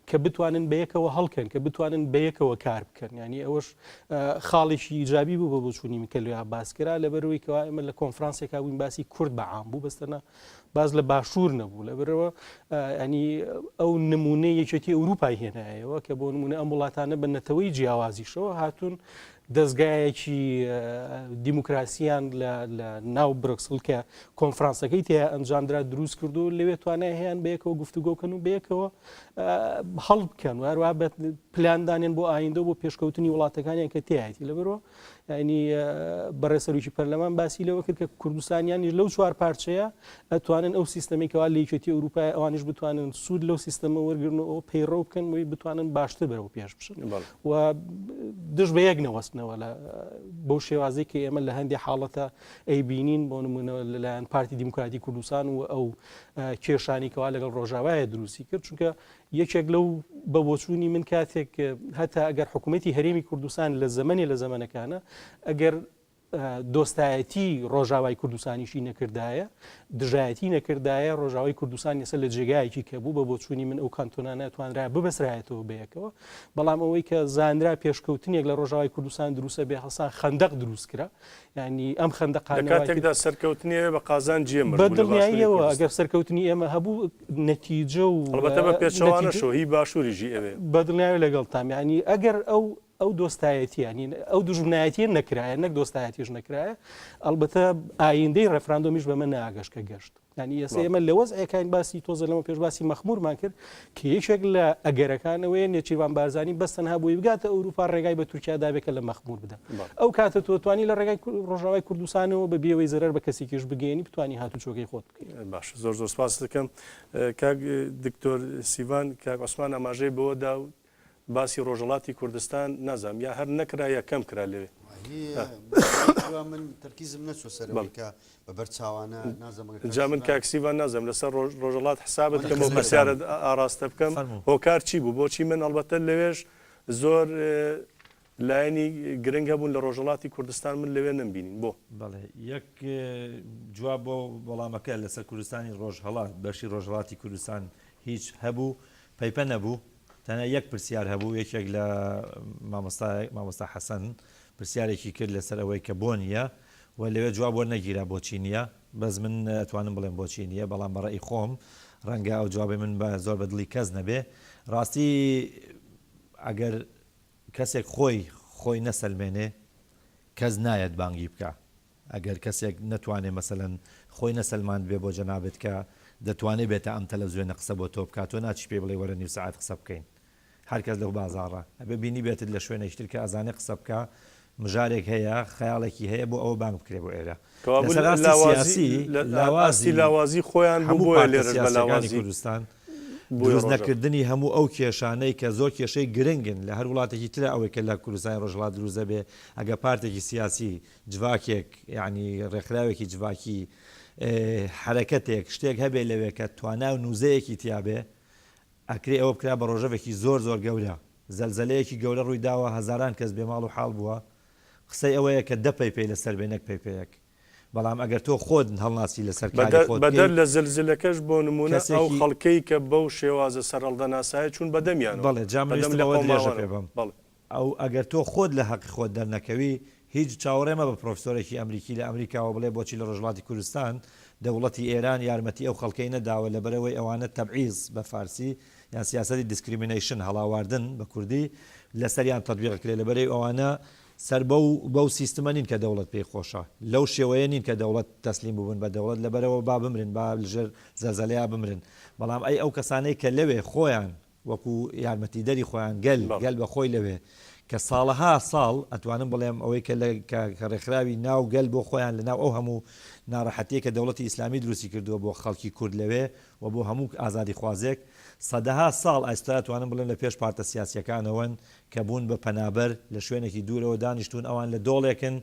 کە بتوانن بەیەکەوە هەڵکەن کە بتوانن بەیەکەوە کار بکەن ینی ئەوەش خاڵێکی ئیجابی بوو بە بۆچوونی من کە لێ باس کرا لەبەرەوەی کەوا ئێمە لە کۆنفرانسێکا بووین باسی کورد بە عام بوو بەستەنە باس لە باشوور نەبوو لەبەرەوە ینی ئەو نمونەی یەکێتی ئەوروپای هێنایەوە کە بۆ نمونە ئەم وڵاتانە بە نەتەوەی جیاوازیشەوە هاتوون دەزگایەکی دیموکراسیان لە ناو برۆکسل کە کۆنفرانسەکەی تیا ئەنجامدرا دروست کردو لەوێ توانای هەیان بەیەکەوە گفتوگۆ بکەن و بەیەکەوە هەڵ بکەن و هەروە بە پلاندانیان بۆ ئایندە بۆ پێشکەوتنی وڵاتەکانیان کە تایەتی لەبەرەوە ینی بەڕێز سەرۆکی پەرلەمان باسی لەوە کرد کە کوردستانیانیش لەو چوار پارچەیە ئەتوانن ئەو سیستەمی کەوا لە یەکێتی ئەوروپای ئەوانیش بتوانن سوود لەو سیستەمە وەرگرن و ئەوە پەیڕەو بکەن بۆی بتوانن باشتر بەرەو پێش بچن و دژ بە یەک نەوەستنەوە لە بەو شێوازەی کە ئێمە لە هەندێک حاڵەتە ئەیبینین بۆ نمونە لەلایەن پارتی دیموکراتی کوردستان و ئەو کێشانی کەوا لەگەڵ ڕۆژاوایە دروستی کرد چونکە یەکێک لەو بە بۆچوونی من کاتێک هەتا ئەگەر حکوومەتی هەرێمی کوردستان لە زەمەنێ لە زەمەنەکانە ئەگەر دۆستایەتی ڕۆژاوای کوردستانیشی نەکردایە، دژایەتی نەکردایە، ڕۆژاوای کوردستان ئێستا لە جێگایەکی کە بوو بە بۆچوونی من ئەو کانتۆنانە توانرا ببەسرایەتەوە بەیەکەوە، بەڵام ئەوەی کە زانرا پێشکەوتنێک لە ڕۆژاوای کوردستان دروستە بێ هەڵسان خەندەق دروست کرا، یانی ئەم خەندەقانە لە کاتێکدا سەرکەوتنی ئێوە بە قازانجی ئێمەش بە بوو لە باشووری دڵنیاییەوە کوردستان. ئەگەر سەرکەوتنی ئێمە هەبوو نەتیجە و ئەڵبەتە بە نەتیجە پێچەوانەشەوە هی باشووریش هی ئەوێ. بە دڵنیایەوە لەگەڵتام یانی ئەگەر ئەو ئەو دۆستایەتیە یانی ئەو دوژمنایەتیە نەکرایە نەک دۆستایەتیش نەکرایە ئەڵبەتە ئایندەی ڕێفراندۆمیش بەمە ناگەشت کە گەشت یانی ئێستا ئێمە لە وەزعێکاین باسی تۆزە لەمە پێش باسی مەخمورمان کرد کە یەکێک لە ئەگەرەکانەوەی نێچیرڤان بارزانی بەس تەنها بۆی بگاتە ئەوروپا ڕێگای بە تورکیا دابێت کە لە مەخمور بدە ئەو کاتە تۆ توانی لە ڕێگای ڕۆژاوای کوردستانەوە بە بێوەی زەرەر بە کەسێکیش بگەیەنی بتانی هاتوچۆکەی خۆت بکەیت باش زۆر زۆر سپاست دەکەم کاک دکتۆر سیڤان کاک عوسمان ئاماژەی بەوە دا باسی ڕۆژهەڵاتی کوردستان نازانم یا هەر نەکرا یا کەم کرا لەوێ. هی من تەرکیزم نەچوە سەر ئەوەی کە بە بەر چاوانە نازانم ئەگەر کاک جا من سیڤان کاک سیڤان نازانم لەسەر ڕۆژهەڵات حسابت کەم و خزمەتان. پرسیارت ئاڕاستە بکەم فەرموو. هۆکار چی بوو بۆچی من ئەڵبەتە لەوێش زۆر لایەنی گرنگ هەبوون لە ڕۆژهەڵاتی کوردستان من لەوێ نەمبینین بۆ؟ بەڵێ یەک جواب بۆ وەڵامەکە لەسەر کوردستانی ڕۆژهەڵات بەشی ڕۆژهەڵاتی کوردستان هیچ هەبوو پەیپە نەبوو تەنها یەک پرسیار هەبوو یەکێک لە مامۆستایەک مامۆستا حەسەن پرسیارێکی کرد لەسەر ئەوەی کە بۆ نییە و لەوێ جواب وەرنەگیرا بۆچی نییە بەس من ئەتوانم بڵێم بۆچی نییە بەڵام بە ڕەئی خۆم ڕەنگە ئەو جوابەی من بە زۆر بە دڵی کەس نەبێ ڕاستی ئەگەر کەسێک خۆی خۆی نەسەلمێنێ کەس نایەت بانگی بکا ئەگەر کەسێک نەتوانێ مەسەلەن خۆی نەسەلماندبێ بۆ جەنابت کە دەتوانێ بێتە ئەم تەلەفزیۆنە قسە بۆ تۆ بکا تۆ ناچی پێی بڵێی وەرە نیو سەعات قسە بکەین. هەر کەس لەو بازاڕە ئەبێ بینیبێتت لە شوێنێکی تر کە ئەزانێ قسە بکا مژارێک هەیە خەیاڵێکی هەیە بۆ ئەوە بانگ بکرێ بۆ ئێرە کەوابوو لەسەر ئاستی لاوازی سیاسی لە لاوازی ئاستی لاوازی خۆیان بوو هەموو بۆیە پارتە لێرەش بە سیاسیەکانی لاوازی کوردستان بوویە دروست ڕۆژەڤ. نەکردنی هەموو ئەو کێشانەی کە زۆر کێشەی گرنگن لە هەر وڵاتێکی ترا ئەوەی کە لە کوردستانی ڕۆژهەڵات دروست دەبێ ئەگەر پارتێکی سیاسی جڤاکێک یانی ڕێکخراوێکی جڤاکی حەرەکەتێک شتێک هەبێ لەوێ کە توانا و نوزەیەکی تیابێ ئەکرێ ئەوە بکرا بە ڕۆژەڤێکی زۆر زۆر گەورە. زەلزەلەیەکی گەورە ڕووی داوە هەزاران کەس بێ ماڵ و حاڵ بووە. قسەی ئەوەیە کە دە پەی پەی لەسەر بێ نەک پەی پەیەک. بەڵام ئەگەر تۆ خۆت هەڵناسی لەسەر کاری خۆت بەدەر بکەی لە زلزلەکەش بۆ نموونە ئەو کەسێکی. خەڵکەی کە بەو شێوازە سەرهەڵدەناسایە چوون بە دەمیانەوە، بەڵێ جا من بە دەم ویستم ئەوە درێژە پێ لێقەوماوانەوە. بەم. بەڵێ. ئەو ئەگەر تۆ خۆت لە هەقی خۆت دەرنەکەوی هیچ چاوەڕێ مەبە پرۆفسۆرێکی ئەمریکی لە ئەمریکاوە بڵێ بۆچی لە ڕۆژهەڵاتی کوردستان دەوڵەتی ئێران یارمەتی ئەو خەڵکەی نەداوە لەبەرئەوەی ئەوانە تەبعیز بە فارسی یان سیاسەتی discrimination هەڵاواردن بە کوردی لەسەریان تەتبیق ئەکرێ لەبەرئەوی ئەوانە سەر بەو بەو سیستمە نین کە دەوڵەت پێی خۆشە لەو شێوەیە نین کە دەوڵەت تەسلیم ببن بە دەوڵەت لەبەرئەوە با بمرن با لەژێر زەلزەلەیا بمرن بەڵام ئەی ئەو کەسانەی کە لەوێ خۆیان وەکو یارمەتیدەری خۆیان گەل، بەڵێ. گەل بە خۆی لەوێ کە ساڵەها ساڵ ئەتوانم بڵێم ئەوەی کە لە کە کە ڕێکخراوی ناو گەل بۆ خۆیان لە ناو ئەو هەموو ناڕەحەتیەی کە دەوڵەتی ئیسلامی دروستی کردووە بۆ خەڵکی کورد لەوێ و بۆ هەموو ئازادیخوازێک سەدەها ساڵ ئێستا ئەتوانم بڵێم لە پێش پارتە سیاسیەکانەوەن کە بوون بە پەنابەر لە شوێنێکی دوورەوە دانیشتوون ئەوان لە دۆڵێکن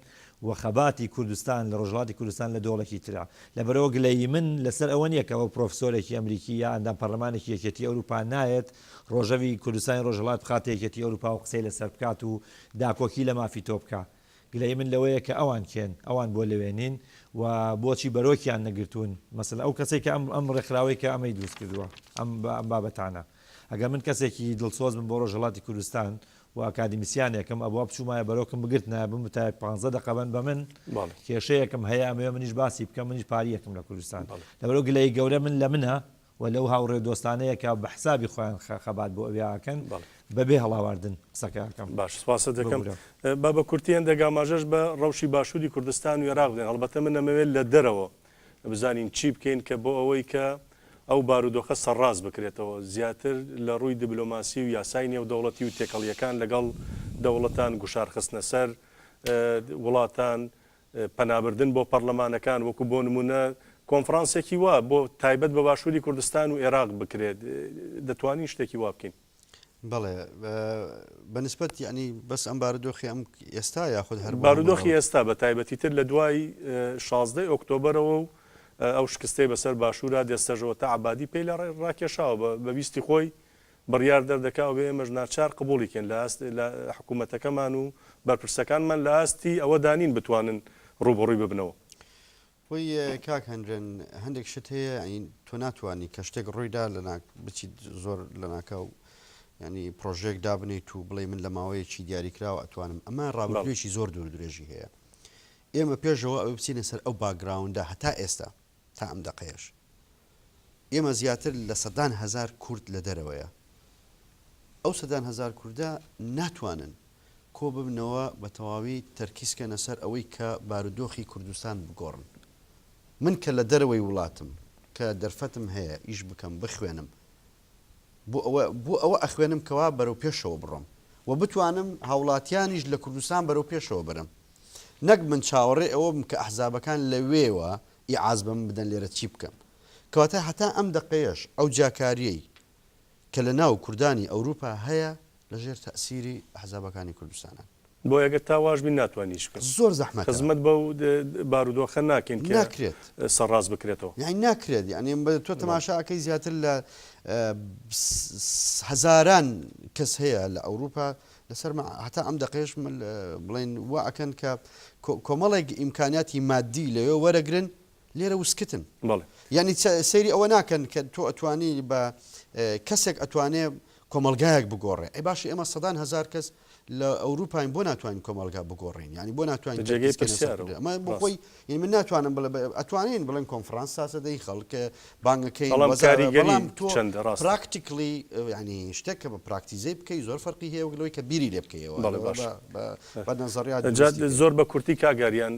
و خەباتی کوردستان لە ڕۆژهەڵاتی کوردستان لە دۆڵێکی ترە. لەبەرئەوە گلەیی من لەسەر ئەوە نییە کە ئەوە پرۆفسۆرێکی ئەمریکی یا ئەندام پەرلەمانێکی یەکێتی ئەوروپا نایەت ڕۆژەڤی کوردستانی ڕۆژهەڵات بخاتە یەکێتی ئەوروپا و قسەی لەسەر بکات و داکۆکی لە مافی تۆ بکا. گلەیی من لەوەیە کە ئەوان کێن؟ ئەوان بۆ لەوێ نین و بۆچی بەرۆکیان نەگرتوون؟ مەسەلەن ئەو کەسەی کە ئەم ئەم ڕێکخراوەی کە ئەمەی دروست کردووە ئەم ئەم بابەتانە. ئەگەر من کەسێکی دڵسۆز بم بۆ ڕۆژهەڵاتی کوردستان و ئەکادیمیسیانێکم ئەبوا بچومایە بەرۆکم بگرتنایە بموتایە پانزە دەقە بەن بە من بەڵێ. کێشەیەکم هەیە ئەمەوێ منیش باسی بکەم منیش پاریەکم لە کوردستان بەڵێ. لەبەرئەوە گلەیی گەورە من لە منە و لەو هاوڕێ و دۆستانەیە کە بە حسابی خۆیان خە خەبات بۆ ئەوێ ئەکەن بەڵێ. بەبێ هەڵاواردن قسەکە ئەکەم. باش سپاست دەکەم. ببورە. با بە کورتی هەندێک ئاماژەش بە ڕەوشی باشووری کوردستان و ئێراق بدەین هەڵبەتە من ئەمەوێت لە دەرەوە بزانین چی بکەین کە بۆ ئەوەی کە ئەو بارودۆخە سەرڕاست بکرێتەوە زیاتر لە ڕووی دبلۆماسی و یاسای نێودەوڵەتی و تێکەڵییەکان لەگەڵ دەوڵەتان، گوشار خستنە سەر وڵاتان، پەنابردن بۆ پەڕلەمانەکان وەکو بۆ نموونە کۆنفرانسێکی وا بۆ تایبەت بە باشووری کوردستان و ئێراق بکرێت دەتوانین شتێکی وا بکەین؟ بەڵێ بە نسبەت یانی بەس ئەم بارودۆخی ئەم ئێستا یاخود هەر بۆ هەموو بارودۆخی ڕەوت؟ ئێستا بە تایبەتی تر لە دوای 16 ئۆکتۆبەرەوە و ئەو شکستەی بەسەر باشوورا دێستەژەوە تا عەبادی پێی لە ڕاکێشاوە بە بە ویستی خۆی بڕیار دەردەکا و ئێمەش ناچار قبوڵی کەین لە ئاست لە حکوومەتەکەمان و بەرپرسەکانمان لە ئاستی ئەوەدا نین بتوانن ڕووبەڕووی ببنەوە. خۆی کاک هەندرێن هەندێک شت هەیە یانی تۆ ناتوانانی کە شتێک ڕوویدا لە بچیت زۆر لە ناکاو ینی پرۆژێک دابنیت و بڵێ من لە ماوەیەکی دیاریکراوە ئەتوانم ئەمە ڕابردوویەکی زۆر دوور درێژی هەیە ئێمە پێشەوە ئەوە بچینە سەر ئەو background ە هەتا ئێستا تا ئەم دەقەیەش ئێمە زیاتر لە سەدان هزار کورد لە دەرەوەیە ئەو سەدان هزار کوردە ناتوانن کۆببنەوە بە تەواوی تەرکیز کەنە سەر ئەوەی کە بارودۆخی کوردستان بگۆڕن. من کە لە دەرەوەی وڵاتم، کە دەرفەتم هەیە ئیش بکەم، بخوێنم، بۆ ئەوە بۆ ئەوە ئەخوێنم کەوا بەرەو پێشەوە بڕۆم و بتوانم هاوڵاتیانیش لە کوردستان بەرەو پێشەوە بەرم. نەک من چاوەڕێی ئەوە بم کە ئەحزابەکان لەوێوە ئیعاز بە من بدەن لێرە چی بکەم. کەواتە هەتا ئەم دەقەیەش ئەو جیاکارییەی کە لە ناو کوردانی ئەوروپا هەیە لە ژێر تەئسیری ئەحزابەکانی کوردستانن. بۆیە گەر تا واش بین ناتوانین هیچ بکەین. زۆر زەحمەتە. خزمەت بەو بارودۆخە ناکەین کە ناکرێت. سەرڕاست بکرێتەوە. یانی ناکرێت. یانی تۆ تەماشا ئەکەی زیاتر لە هەزاران کەس هەیە لە ئەوروپا لەسەر هەتا ئەم دەقەیەش بڵێن وا ئەکەن کە کۆمەڵێک ئیمکانیاتی مادی لەوێ وەرەگرن لێرە وسکتن. بەڵێ. یانی سەیری ئەوە ناکەن کە تۆ ئەتوانی بە کەسێک ئەتوانێ کۆمەڵگایەک بگۆڕێ ئەی باشە ئێمە سەدان هەزار کەس لە ئەوروپاین بۆ ناتوانین کۆمەڵگا بگۆڕین یانی بۆ ناتوانین جێگەی تەرکیز بکەینە سەر پرسیارە و کوردی ئەمە بۆ ڕاست. خۆی یانی من ناتوانم بڵێ ئەتوانین بڵێن کۆنفرانس سازە دەی خەڵک بانگەکەین بەڵام وەزارە کاریگەری بەڵام تۆ چەندە ڕاستە. practically یانی شتێک کە بە پراکتیزەی بکەی زۆر فەرقی هەیە وەک لەوەی کە بیری لێ بکەیەوە بەڵێ باش. بە بە نەزەریات جا دروستی کەی. زۆر بە کورتی کاک ئاریان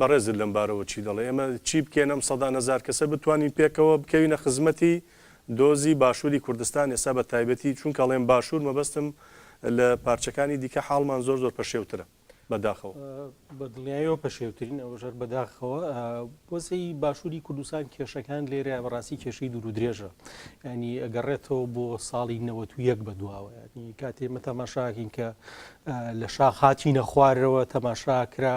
بەڕێزت لەم بارەوە چی دەڵێ ئێمە چی بکەین ئەم سەدان هەزار کەسە بتوانین پێکەوە بکەوینە خزمەتی. دۆزی باشووری کوردستان ئێستا بە تایبەتی چونکە ئەڵێم باشوور مەبەستم لە پارچەکانی دیکە حاڵمان زۆر زۆر پەشێوترە بە داخەوە. بە دڵنیایەوە پەشێوترین ئەوەش هەر بەداخەوە. وەزعی باشووری کوردستان کێشەکان لێرە بەڕاستی کێشەی دوور و درێژە ینی ئەگەڕێتەوە بۆ ساڵی 91 بە دواوە ینی کاتێ مە تەماشاکەین کە لە شاخ هاتینە خوارەوە تەماشا کرا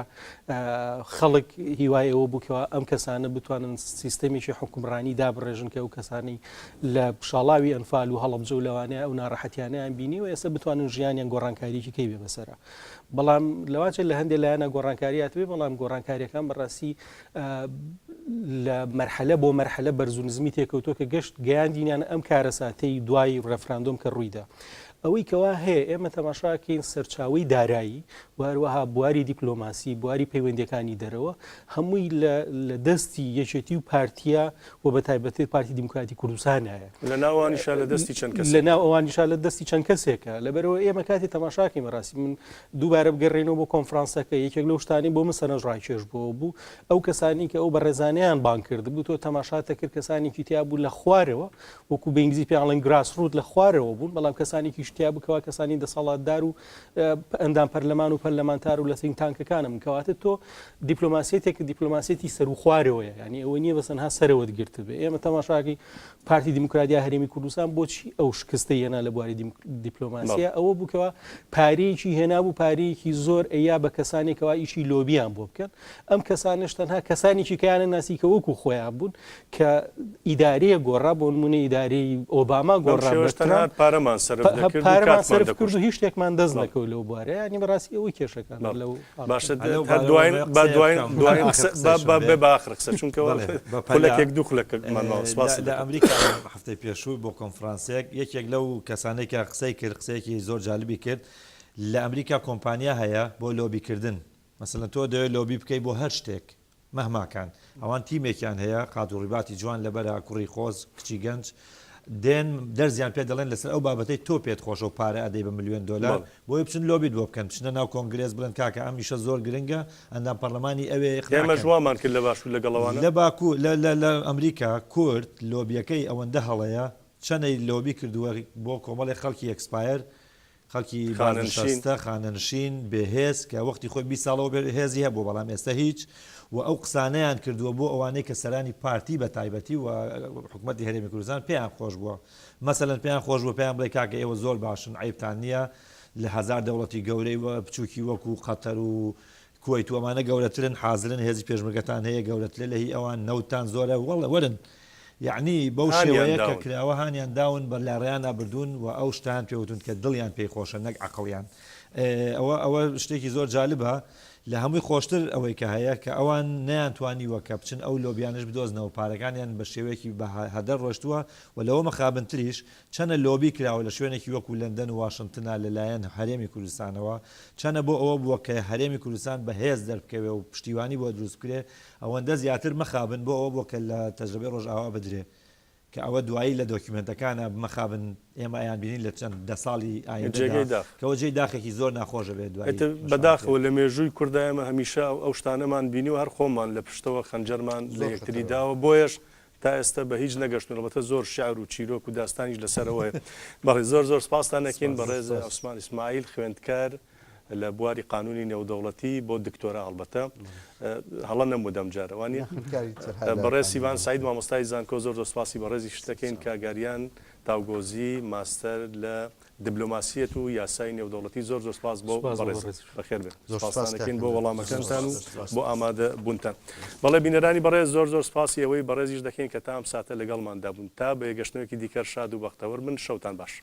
خەڵک هیوای ئەوە بوو کەوا ئەم کەسانە بتوانن سیستەمێکی حکومڕانی دابڕێژن کە ئەو کەسانی لە شاڵاوی ئەنفال و هەڵەبجە و لەوانەیە ئەو ناڕەحەتیانیان بینی و ئێستا بتوانن ژیانیان گۆڕانکاریی کەی بێ بەسەرە بەڵام لەواچێت لە هەندێک لایەنە گۆڕانکاری هاتبێ بەڵام گۆڕانکاریەکان بەڕاستی لە مەرحەلە بۆ مەرحەلە بەرز و نزمی تێکەوتووە کە گەشت گەیاندینیان ئەم کارەساتەی دوای ڕێفراندۆم کە ڕوویدا. ئەوەی کەوا هەیە ئێمە تەماشاکەین سەرچاوەی دارایی و هەروەها بواری دیپلۆماسی بواری پەیوەندیەکانی دەرەوە هەمووی لە دەستی یەکێتی و پارتیە و بە تایبەتی پارتی دیموکراتی کوردستانایە. لە ناو ئەوانیشا لە دەستی چەند کەسێکە. لە ناو ئەوانیشا لە دەستی چەند کەسێکە. لەبەرئەوە ئێمە کاتی تەماشاکەین بەڕاستی من دووبارە بگەڕێینەوە بۆ کۆنفرانسەکە یەکێک لەو شتانەی بۆ من سەرنجڕاکێش بوو بوو ئەو کەسانی کە ئەو بەڕێزانەیان بانگ کردبوو تۆ تەماشات دەکرد کەسانێکی تیا بوو لە خوارەوە وەکو بە ئینگلیزی پێیان ئەڵێن grassroot لە خوارەوە بوون بەڵام کەسانێکیش تیا بوو کەوا کەسانی دەسەڵاتدار و ئەندام پەرلەمان و پەرلەمانتار و لە think tank ەکانم کەواتە تۆ دیپلۆماسیەتێک دیپلۆماسیەتی سەر و خوارەوەیە یعنی ئەوە نییە بەس تەنها سەرەوەت گرتبێ ئێمە تەماشاکەی پارتی دیموکرات یا هەرێمی کوردستان بۆچی ئەو شکستەی هێنا لە بواری دیپلۆماسیە ئەوە بوو کەوا پارەیەکی هێنابوو پارەیەکی زۆر ئەیا بە کەسانێکەوە ئیشی لۆبیان بۆ بکەن ئەم کەسانش تەنها کەسانێکی کەیانە ناسی کە وەکو خۆیان بوون کە ئیدارەیە گۆڕا بۆ نمونە ئیدارەی ئۆباما گۆڕا پارەمان پارەمان سەرف کرد و هیچ شتێکمان دەست نەکەوت لەو بوارە ینی بەڕاستی ئەوەی کێشەکان لەو باشە هەر دواین با دواین دواین قسە با با بێ بە ئاخر قسە چونکە خولەکێک دوو خولەکمان ماوە سپاس لە ئەمریکا هەفتەی پێشوو بۆ کۆنفرانسێک یەکێک لەو کەسانەی کە قسەی کرد قسەیەکی زۆر جالبی کرد لە ئەمریکا کۆمپانیا هەیە بۆ لۆبیکردن مەسەلەن تۆ دەوێت لۆبی بکەی بۆ هەر شتێک مهما کان ئەوان تیمێکیان هەیە قات و ڕیباتی جوان لەبەرە کوڕی قۆز کچی گەنج دێن دەرزیان پێ دەڵێن لەسەر ئەو بابەتەی تۆ پێت خۆشە و پارە ئەدەی بە ملیۆن دۆلار بۆیە بچن لۆبیت بۆ بکەن بچنە ناو کۆنگرێس بڵێن کاکە ئەم ئیشە زۆر گرنگە ئەندام پەرلەمانی ئەوێ ئیقناع ئێمەش کەن. وامان کرد لە باشوور لەگەڵ ئەوانە. لە باکوور لە لە لە ئەمریکا کورد لۆبیەکەی ئەوەندە هەڵەیە چەنەی لۆبی کردووە بۆ کۆمەڵێک خەڵکی expire خەڵکی خانەنشین. بازنشەستە، خانەنشین، بێ هێز کە وەختی خۆی 20 ساڵەوە بێ هێزی هەبووە بەڵام ئێستا هیچ و ئەو قسانەیان کردووە بۆ ئەوانەی کە سەرانی پارتی بە تایبەتی و حکومەتی هەرێمی کوردستان پێیان خۆش بووە مەسەلەن پێیان خۆش بووە پێیان بڵێ کاکە ئێوە زۆر باشن عەیبتان نییە لە هەزار دەوڵەتی گەورەی و بچووکی وەکو قەتەر و کوەیت و ئەمانە گەورەترن حازرن هێزی پێشمەرگەتان هەیە گەورەترە لە هی ئەوان نەوتتان زۆرە وەڵە وەرن یەعنی بەو هانیان شێوەیە کە داون. کراوە هانیان داون بە لاڕێیانا بردوون و ئەو شتەیان پێ وتوون کە دڵیان پێی خۆشە نەک عەقڵیان ئەوە ئەوە شتێکی زۆر جالبە لە هەمووی خۆشتر ئەوەی کە هەیە کە ئەوان نەیانتوانیوە کە بچن ئەو لۆبیانەش بدۆزنەوە پارەکانیان بە شێوەیەکی بە هەدەر ڕۆشتووە و لەوە مەخابنتریش چەنە لۆبی کراوە لە شوێنێکی وەکو لەندەن و واشنتنا لە لایەن هەرێمی کوردستانەوە چەنە بۆ ئەوە بووە کە هەرێمی کوردستان بە هێز دەربکەوێ و پشتیوانی بۆ دروست بکرێ ئەوەندە زیاتر مەخابن بۆ ئەوە بووە کە لە تەجرەبەی ڕۆژئاوا بدرێ کە ئەوە دوایی لە دۆکیومێنتەکانا مەخابن ئێمە ئەیانبینین لە چەند دە ساڵی ئایندەدا جێگەی داخ. کەوە جێی داخێکی زۆر ناخۆشە بێت دوایی ئیتر مەشاڵ بەداخەوە لە مێژووی کوردا ئێمە هەمیشە ئەو شتانەمان بینیوە هەر خۆمان لە پشتەوە خەنجەرمان لە زۆر یەکتری خەتەرە. داوە بۆیەش تا ئێستا بە هیچ نەگەشتوون ئەڵبەتە زۆر شیعر و چیرۆک و داستانیش لەسەرەوە هەیە بەڵێ زۆر زۆر سپاستان ئەکەین سپاس. بەڕێز سپاس. عوسمان ئیسماعیل خوێندکار لە بواری قانونی نێودەوڵەتی بۆ دکتۆرا هەڵبەتە هەڵە نەمبوو دەم جارە وانیە؟ بەڕێز سیڤان سەعید مامۆستای زانکۆ زۆر زۆر سپاسی بەڕێزیشت دەکەین کاک ئاریان تاوگۆزی ماستەر لە دبلۆماسیەت و یاسای نێودەوڵەتی زۆر زۆر سپاس بۆ بەڕێز بەخێر بێن سپاستان دەکەین بۆ وەڵامەکانتان و بۆ ئامادە بوونتان بەڵێ بینەرانی بەڕێز زۆر زۆر سپاسی ئێوەی بەڕێزیش دەکەین کە تا ئەم ساتە لەگەڵماندا بوون تا بە یەکگەشتنەوەیەکی دیکەر شاد و بەختەوەر بن شەوتان باش.